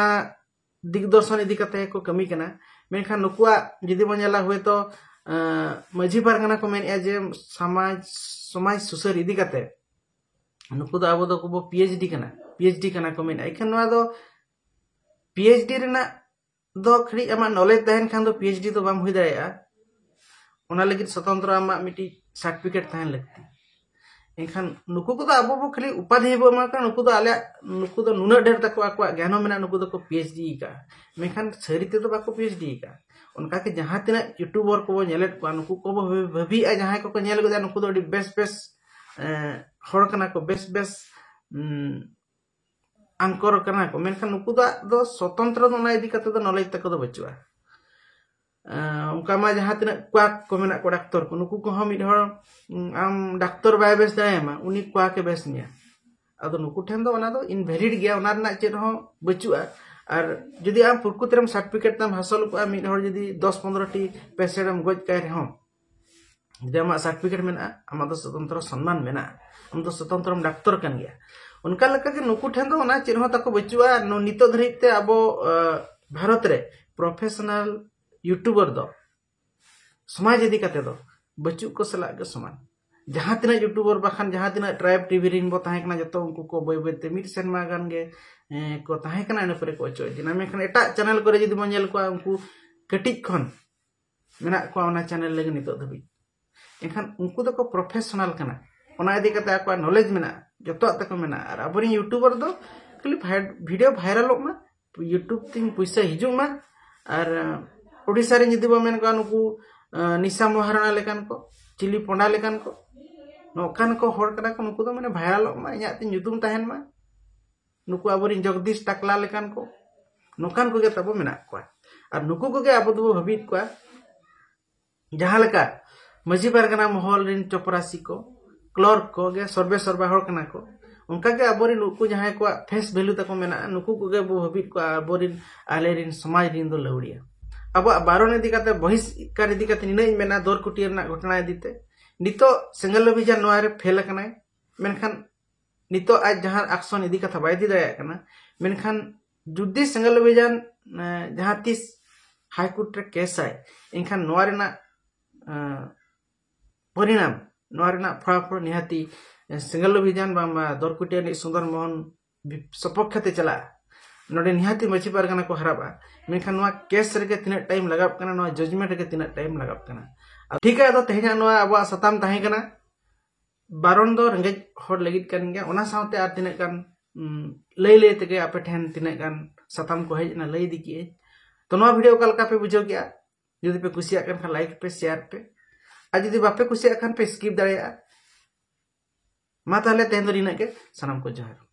ᱫᱤᱜᱽᱫᱚᱨᱥᱚᱱ ᱤᱫᱤ ᱠᱟᱛᱮ ᱠᱚ ᱠᱟᱹᱢᱤ ᱠᱟᱱᱟ᱾ ᱢᱮᱱᱠᱷᱟᱱ ᱱᱩᱠᱩᱣᱟᱜ ᱡᱩᱫᱤ ᱵᱚᱱ ᱧᱮᱞᱟ, ᱦᱚᱭᱛᱚ ᱢᱟᱹᱡᱷᱤ ᱯᱟᱨᱜᱟᱱᱟ ᱠᱚ ᱢᱮᱱᱮᱫᱼᱟ ᱡᱮ ᱥᱚᱢᱟᱡᱽ ᱥᱚᱢᱟᱡᱽ ᱥᱩᱥᱟᱹᱨ ᱤᱫᱤ ᱠᱟᱛᱮ ᱱᱩᱠᱩ ᱫᱚ ᱟᱵᱚ ᱫᱚ ᱠᱚ ᱯᱤ ᱮᱭᱤᱪ ᱰᱤ ᱠᱟᱱᱟ, ᱯᱤ ᱮᱭᱤᱪ ᱰᱤ ᱠᱟᱱᱟ ᱠᱚ ᱢᱮᱱᱮᱫᱼᱟ᱾ ᱮᱱᱠᱷᱟᱱ ᱱᱚᱣᱟ ᱫᱚ ᱯᱤ ᱮᱭᱤᱪ ᱰᱤ ᱨᱮᱱᱟᱜ ᱫᱚ ᱠᱷᱟᱹᱞᱤ ᱟᱢᱟᱜ ᱱᱚᱞᱮᱡᱽ ᱛᱟᱦᱮᱱ ᱠᱷᱟᱱ ᱫᱚ ᱯᱤ ᱮᱭᱤᱪ ᱰᱤ ᱫᱚ ᱵᱟᱢ ᱦᱩᱭ ᱫᱟᱲᱮᱭᱟᱜᱼᱟ᱾ ᱚᱱᱟ ᱞᱟᱹᱜᱤᱫ ᱥᱚᱛᱚᱱᱛᱨᱚ ᱟᱢᱟᱜ ᱢᱤᱫᱴᱤᱡ ᱥᱟᱨᱴᱤᱯᱷᱤᱠᱮᱴ ᱛᱟᱦᱮᱱ ᱞᱟᱹᱠᱛᱤ᱾ ᱮᱱᱠᱷᱟᱱ ᱱᱩᱠᱩ ᱠᱚᱫᱚ ᱟᱵᱚ ᱵᱚ ᱠᱷᱟᱹᱞᱤ ᱩᱯᱟᱫᱷᱤ ᱵᱚ ᱮᱢᱟ ᱠᱟᱱᱟ, ᱱᱩᱠᱩ ᱫᱚ ᱟᱞᱮᱭᱟᱜ, ᱱᱩᱠᱩ ᱫᱚ ᱱᱩᱱᱟᱹᱜ ᱰᱷᱮᱨ ᱛᱟᱠᱚ ᱟᱠᱚᱣᱟᱜ ᱜᱮᱭᱟᱱ ᱦᱚᱸ ᱢᱮᱱᱟᱜᱼᱟ, ᱱᱩᱠᱩ ᱫᱚᱠᱚ ᱯᱤ ᱮᱭᱤᱪ ᱰᱤ ᱟᱠᱟᱫᱼᱟ, ᱢᱮᱱᱠᱷᱟᱱ ᱥᱟᱹᱨᱤ ᱛᱮᱫᱚ ᱵᱟᱠᱚ ᱯᱤ ᱮᱭᱤᱪ ᱰᱤ ᱟᱠᱟᱫᱼᱟ᱾ ᱚᱱᱠᱟᱜᱮ ᱡᱟᱦᱟᱸ ᱛᱤᱱᱟᱹᱜ ᱭᱩᱴᱩᱵᱟᱨ ᱠᱚᱵᱚ ᱧᱮᱞᱮᱫ ᱠᱚᱣᱟ, ᱱᱩᱠᱩ ᱠᱚᱵᱚ ᱵᱷᱟᱹᱵᱤᱭᱮᱫᱼᱟ ᱡᱟᱦᱟᱸᱭ ᱠᱚᱠᱚ ᱧᱮᱞ ᱜᱚᱫᱟ ᱱᱩᱠᱩ ᱫᱚ ᱟᱹᱰᱤ ᱵᱮᱥ ᱵᱮᱥ ᱦᱚᱲ ᱠᱟᱱᱟ ᱠᱚ, ᱵᱮᱥ ᱵᱮᱥ ᱟᱝᱠᱚᱨ ᱠᱟᱱᱟ ᱠᱚ, ᱢᱮᱱᱠᱷᱟᱱ ᱱᱩᱠᱩ ᱫᱚ ᱟᱫᱚ ᱥᱚᱛᱚᱱᱛᱨᱚ ᱫᱚ ᱚᱱᱟ ᱤᱫᱤ ᱠᱟᱛᱮ ᱫᱚ ᱱᱚᱞᱮᱡᱽ ᱛᱟᱠᱚ ᱫᱚ ᱵᱟᱹᱪᱩᱜᱼᱟ᱾ ᱚᱱᱠᱟ ᱢᱟ ᱡᱟᱦᱟᱸ ᱛᱤᱱᱟᱹᱜ ᱠᱚᱣᱟᱠ ᱠᱚ ᱢᱮᱱᱟᱜ ᱠᱚᱣᱟ ᱰᱟᱠᱛᱚᱨ ᱠᱚ, ᱱᱩᱠᱩ ᱠᱚᱦᱚᱸ ᱢᱤᱫ ᱦᱚᱲ ᱟᱢ ᱰᱟᱠᱛᱚᱨ ᱵᱟᱭ ᱵᱮᱥ ᱫᱟᱲᱮᱭᱟᱢᱟ, ᱩᱱᱤ ᱠᱚᱣᱟᱠ ᱮ ᱵᱮᱥ ᱢᱮᱭᱟ᱾ ᱟᱫᱚ ᱱᱩᱠᱩ ᱴᱷᱮᱱ ᱫᱚ ᱚᱱᱟ ᱫᱚ ᱤᱱᱵᱷᱮᱞᱤᱰ ᱜᱮᱭᱟ, ᱚᱱᱟ ᱨᱮᱱᱟᱜ ᱪᱮᱫ ᱦᱚᱸ ᱵᱟᱹᱪᱩᱜᱼᱟ᱾ ᱟᱨ ᱡᱩᱫᱤ ᱟᱢ ᱯᱨᱚᱠᱨᱤᱛᱤ ᱨᱮᱢ ᱥᱟᱨᱴᱤᱯᱷᱤᱠᱮᱴ ᱛᱟᱢ ᱦᱟᱥᱚᱞ ᱠᱚᱜᱼᱟ, ᱢᱤᱫ ᱦᱚᱲ ᱡᱩᱫᱤ ᱫᱚᱥ ᱯᱚᱱᱨᱚ ᱴᱤ ᱯᱮᱥᱮᱱᱴ ᱮᱢ ᱜᱚᱡ ᱠᱟᱭ ᱨᱮᱦᱚᱸ, ᱡᱩᱫᱤ ᱟᱢᱟᱜ ᱥᱟᱨᱴᱤᱯᱷᱤᱠᱮᱴ ᱢᱮᱱᱟᱜᱼᱟ, ᱟᱢᱟᱜ ᱫᱚ ᱥᱚᱛᱚᱱᱛᱨᱚ ᱥᱚᱱᱢᱟᱱ ᱢᱮᱱᱟᱜᱼᱟ, ᱟᱢ ᱫᱚ ᱥᱚᱛᱚᱱᱛᱨᱚᱢ ᱰᱟᱠᱛᱚᱨ ᱠᱟᱱ ᱜᱮᱭᱟ᱾ ᱚᱱᱠᱟ ᱞᱮᱠᱟᱜᱮ ᱱᱩᱠᱩ ᱴᱷᱮᱱ ᱫᱚ ᱚᱱᱟ ᱪᱮᱫ ᱦᱚᱸ ᱛᱟᱠᱚ ᱵᱟᱹᱪᱩᱜᱼᱟ᱾ ᱱᱚ-, ᱱᱤᱛᱚᱜ ᱫᱷᱟᱹᱨᱤᱡ ᱛᱮ ᱟᱵᱚ ᱵᱷᱟᱨᱚᱛ ᱨᱮ ᱯᱨᱚᱯᱷᱮᱥᱚᱱᱟᱞ ᱭᱩᱴᱩᱵᱟᱨ ᱫᱚ ᱥᱚᱢᱟᱡᱽ ᱤᱫᱤ ᱠᱟᱛᱮ ᱫᱚ ᱵᱟᱹᱪᱩᱜ ᱠᱚ ᱥᱟᱞᱟᱜ ᱜᱮ ᱥᱚᱢᱟᱱ᱾ ᱡᱟᱦᱟᱸ ᱛᱤᱱᱟᱹᱜ ᱭᱩᱴᱩᱵᱟᱨ ᱵᱟᱠᱷᱟᱱ ᱡᱟᱦᱟᱸ ᱛᱤᱱᱟᱹᱜ ᱴᱨᱟᱭᱤᱵᱽ ᱴᱤᱵᱷᱤ ᱨᱮᱱ ᱵᱚ ᱛᱟᱦᱮᱸ ᱠᱟᱱᱟ, ᱡᱚᱛᱚ ᱩᱱᱠᱩ ᱠᱚ ᱵᱟᱹᱭ ᱵᱟᱹᱭ ᱛᱮ ᱢᱤᱫ ᱥᱮᱨᱢᱟ ᱜᱟᱱ ᱜᱮ ᱠᱚ ᱛᱟᱦᱮᱸ ᱠᱟᱱᱟ, ᱤᱱᱟᱹ ᱯᱚᱨᱮ ᱠᱚ ᱚᱪᱚᱜ ᱤᱫᱤᱱᱟ᱾ ᱢᱮᱱᱠᱷᱟᱱ ᱮᱴᱟᱜ ᱪᱮᱱᱮᱞ ᱠᱚᱨᱮ ᱡᱩᱫᱤ ᱵᱚᱱ ᱧᱮᱞ ᱠᱚᱣᱟ, ᱩᱱᱠᱩ ᱠᱟᱹᱴᱤᱡ ᱠᱷᱚᱱ ᱢᱮᱱᱟᱜ ᱠᱚᱣᱟ ᱚᱱᱟ ᱪᱮᱱᱮᱞ ᱨᱮᱜᱮ ᱱᱤᱛᱚᱜ ᱫᱷᱟᱹᱵᱤᱡ᱾ ᱮᱱᱠᱷᱟᱱ ᱩᱱᱠᱩ ᱫᱚᱠᱚ ᱯᱨᱚᱯᱷᱮᱥᱚᱱᱟᱞ ᱠᱟᱱᱟ, ᱚᱱᱟ ᱤᱫᱤ ᱠᱟᱛᱮ ᱟᱠᱚᱣᱟᱜ ᱱᱚᱞᱮᱡᱽ ᱢᱮᱱᱟᱜᱼᱟ, ᱡᱚᱛᱚᱣᱟᱜ ᱛᱟᱠᱚ ᱢᱮᱱᱟᱜᱼᱟ᱾ ᱟᱨ ᱟᱵᱚᱨᱮᱱ ᱭᱩᱴᱩᱵᱟᱨ ᱫᱚ ᱠᱷᱟᱹᱞᱤ ᱵᱷᱟᱭ-, ᱵᱷᱤᱰᱤᱭᱳ ᱵᱷᱟᱭᱨᱟᱞᱚᱜ ᱢᱟ, ᱭᱩᱴᱩᱵᱽ ᱛᱤᱧ ᱯᱩᱭᱥᱟᱹ ᱦᱤᱡᱩᱜ ᱢᱟ, ᱟᱨ ᱳᱰᱤᱥᱟ ᱨᱮ ᱡᱩᱫᱤ ᱵᱚᱱ ᱢᱮᱱ ᱠᱚᱣᱟ, ᱱᱩᱠᱩ ᱱᱤᱥᱟ ᱢᱚᱦᱟᱨᱟᱱᱟ ᱞᱮᱠᱟᱱ ᱠᱚ, ᱪᱤᱞᱤ ᱯᱚᱸᱰᱟ ᱞᱮᱠᱟᱱ ᱠᱚ, ᱱᱚᱝᱠᱟᱱ ᱠᱚ ᱦᱚᱲ ᱠᱟᱱᱟ ᱠᱚ, ᱱᱩᱠᱩ ᱫᱚ ᱢᱟᱱᱮ ᱵᱷᱟᱭᱨᱟᱞᱚᱜ ᱢᱟ, ᱤᱧᱟᱹᱜ ᱛᱤᱧ ᱧᱩᱛᱩᱢ ᱛᱟᱦᱮᱱ ᱢᱟ, ᱱᱩᱠᱩ ᱟᱵᱚᱨᱮᱱ ᱡᱚᱜᱽᱫᱤᱥ ᱴᱟᱠᱞᱟ ᱞᱮᱠᱟᱱ ᱠᱚ, ᱱᱚᱝᱠᱟᱱ ᱠᱚᱜᱮ ᱛᱟᱵᱚ ᱢᱮᱱᱟᱜ ᱠᱚᱣᱟ᱾ ᱟᱨ ᱱᱩᱠᱩ ᱠᱚᱜᱮ ᱟᱵᱚ ᱫᱚᱵᱚ ᱵᱷᱟᱹᱵᱤᱭᱮᱫ ᱠᱚᱣᱟ, ᱡᱟᱦᱟᱸ ᱞᱮᱠᱟ ᱢᱟᱹᱡᱷᱤ ᱯᱟᱨᱜᱟᱱᱟ ᱢᱚᱦᱚᱞ ᱨᱮᱱ ᱪᱚᱯᱨᱟᱥᱤ ᱠᱚ, ᱠᱞᱟᱨᱠ ᱠᱚ ᱜᱮ ᱥᱚᱨᱵᱮ ᱥᱚᱨᱵᱟ ᱦᱚᱲ ᱠᱟᱱᱟ ᱠᱚ᱾ ᱚᱱᱠᱟᱜᱮ ᱟᱵᱚᱨᱮᱱ ᱩᱱᱠᱩ ᱡᱟᱦᱟᱸᱭ ᱠᱚᱣᱟᱜ ᱯᱷᱮᱥ ᱵᱷᱮᱞᱩ ᱛᱟᱠᱚ ᱢᱮᱱᱟᱜᱼᱟ, ᱱᱩᱠᱩ ᱠᱚᱜᱮ ᱵᱚ ᱵᱷᱟᱹᱵᱤᱭᱮᱫ ᱠᱚᱣᱟ ᱟᱵᱚᱨᱮᱱ, ᱟᱞᱮᱨᱮᱱ ᱥᱚᱢᱟᱡᱽ ᱨᱮᱱ ᱫᱚ ᱞᱟᱹᱣᱲᱤᱭᱟᱹ᱾ ᱟᱵᱚᱣᱟᱜ ᱵᱟᱨᱚᱱ ᱤᱫᱤ ᱠᱟᱛᱮ, ᱵᱚᱦᱤᱥᱠᱟᱨ ᱤᱫᱤ ᱠᱟᱛᱮ ᱱᱤᱱᱟᱹᱜ ᱤᱧ ᱢᱮᱱᱟ, ᱫᱚᱨᱠᱩᱴᱤᱭᱟᱹ ᱨᱮᱱᱟᱜ ᱜᱷᱚᱴᱚᱱᱟ ᱤᱫᱤᱛᱮ᱾ ᱱᱤᱛᱚᱜ ᱥᱮᱸᱜᱮᱞ ᱚᱵᱷᱤᱡᱟᱱ ᱱᱚᱣᱟ ᱨᱮ ᱯᱷᱮᱞ ᱟᱠᱟᱱᱟᱭ, ᱢᱮᱱᱠᱷᱟᱱ ᱱᱤᱛᱚᱜ ᱟᱡ ᱡᱟᱦᱟᱸ ᱟᱠᱥᱚᱱ ᱤᱫᱤ ᱠᱟᱛᱷᱟ ᱵᱟᱭ ᱤᱫᱤ ᱫᱟᱲᱮᱭᱟᱜ ᱠᱟᱱᱟ, ᱢᱮᱱᱠᱷᱟᱱ ᱡᱩᱫᱤ ᱥᱮᱸᱜᱮᱞ ᱚᱵᱷᱤᱡᱟᱱ, ᱮ, ᱡᱟᱦᱟᱸ ᱛᱤᱥ ᱦᱟᱭᱠᱳᱨᱴ ᱨᱮ ᱠᱮᱥᱟᱭ, ᱮᱱᱠᱷᱟᱱ ᱱᱚᱣᱟ ᱨᱮᱱᱟᱜ, ᱮ, ᱯᱚᱨᱤᱱᱟᱢ, ᱱᱚᱣᱟ ᱨᱮᱱᱟᱜ ᱯᱷᱚᱞᱟᱯᱷᱚᱞ ᱱᱤᱦᱟᱹᱛᱤ, ᱮ, ᱥᱮᱸᱜᱮᱞ ᱚᱵᱷᱤᱡᱟᱱ ᱵᱟᱝᱢᱟ ᱫᱚᱨᱠᱩᱴᱤᱭᱟᱹ ᱨᱤᱱᱤᱡ ᱥᱩᱱᱫᱚᱨ ᱢᱳᱦᱚᱱ ᱵᱤ-, ᱥᱚᱯᱚᱠᱠᱷᱮ ᱛᱮ ᱪᱟᱞᱟᱜᱼᱟ᱾ ᱱᱚᱰᱮ ᱱᱤᱦᱟᱹᱛᱤ ᱢᱟᱹᱡᱷᱤ ᱯᱟᱨᱜᱟᱱᱟ ᱠᱚ ᱦᱟᱨᱟᱜᱼᱟ, ᱢᱮᱱᱠᱷᱟᱱ ᱱᱚᱣᱟ ᱠᱮᱥ ᱨᱮᱜᱮ ᱛᱤᱱᱟᱹᱜ ᱴᱟᱭᱤᱢ ᱞᱟᱜᱟᱜ ᱠᱟᱱᱟ, ᱱᱚᱣᱟ ᱡᱟᱡᱽᱢᱮᱱᱴ ᱨᱮᱜᱮ ᱛᱤᱱᱟᱹᱜ ᱴᱟᱭᱤᱢ ᱞᱟᱜᱟᱜ ᱠᱟᱱᱟ᱾ ᱟᱨ ᱴᱷᱤᱠ ᱜᱮᱭᱟ, ᱟᱫᱚ ᱛᱮᱦᱮᱧᱟᱜ ᱱᱚᱣᱟ ᱟᱵᱚᱣᱟᱜ ᱥᱟᱛᱟᱢ ᱛᱟᱦᱮᱸ ᱠᱟᱱᱟ ᱵᱟᱨᱚᱱ ᱫᱚ ᱨᱮᱸᱜᱮᱡ ᱦᱚᱲ ᱞᱟᱹᱜᱤᱫ ᱠᱟᱱ ᱜᱮᱭᱟ, ᱚᱱᱟ ᱥᱟᱶᱛᱮ ᱟᱨ ᱛᱤᱱᱟᱹᱜ ᱜᱟᱱ, ᱩᱢ, ᱞᱟᱹᱭ ᱞᱟᱹᱭ ᱛᱮᱜᱮ ᱟᱯᱮ ᱴᱷᱮᱱ ᱛᱤᱱᱟᱹᱜ ᱜᱟᱱ ᱥᱟᱛᱟᱢ ᱠᱚ ᱦᱮᱡ ᱮᱱᱟ, ᱞᱟᱹᱭ ᱤᱫᱤ ᱠᱮᱜᱼᱟᱹᱧ᱾ ᱛᱚ, ᱱᱚᱣᱟ ᱵᱷᱤᱰᱤᱭᱳ ᱚᱠᱟ ᱞᱮᱠᱟ ᱯᱮ ᱵᱩᱡᱷᱟᱹᱣ ᱠᱮᱜᱼᱟ? ᱡᱩᱫᱤ ᱯᱮ ᱠᱩᱥᱤᱭᱟᱜ ᱠᱟᱱ ᱠᱷᱟᱱ ᱞᱟᱭᱤᱠ ᱯᱮ, ᱥᱮᱭᱟᱨ ᱯᱮ, ᱟᱨ ᱡᱩᱫᱤ ᱵᱟᱯᱮ ᱠᱩᱥᱤᱭᱟᱜ ᱠᱷᱟᱱ ᱯᱮ ᱥᱠᱤᱯ ᱫᱟᱲᱮᱭᱟᱜᱼᱟ᱾ ᱢᱟ ᱛᱟᱦᱞᱮ ᱛᱮᱦᱮᱧ ᱫᱚ ᱱᱤᱱᱟᱹᱜ ᱜᱮ, ᱥᱟᱱᱟᱢ ᱠᱚ ᱡᱚᱦᱟᱨ᱾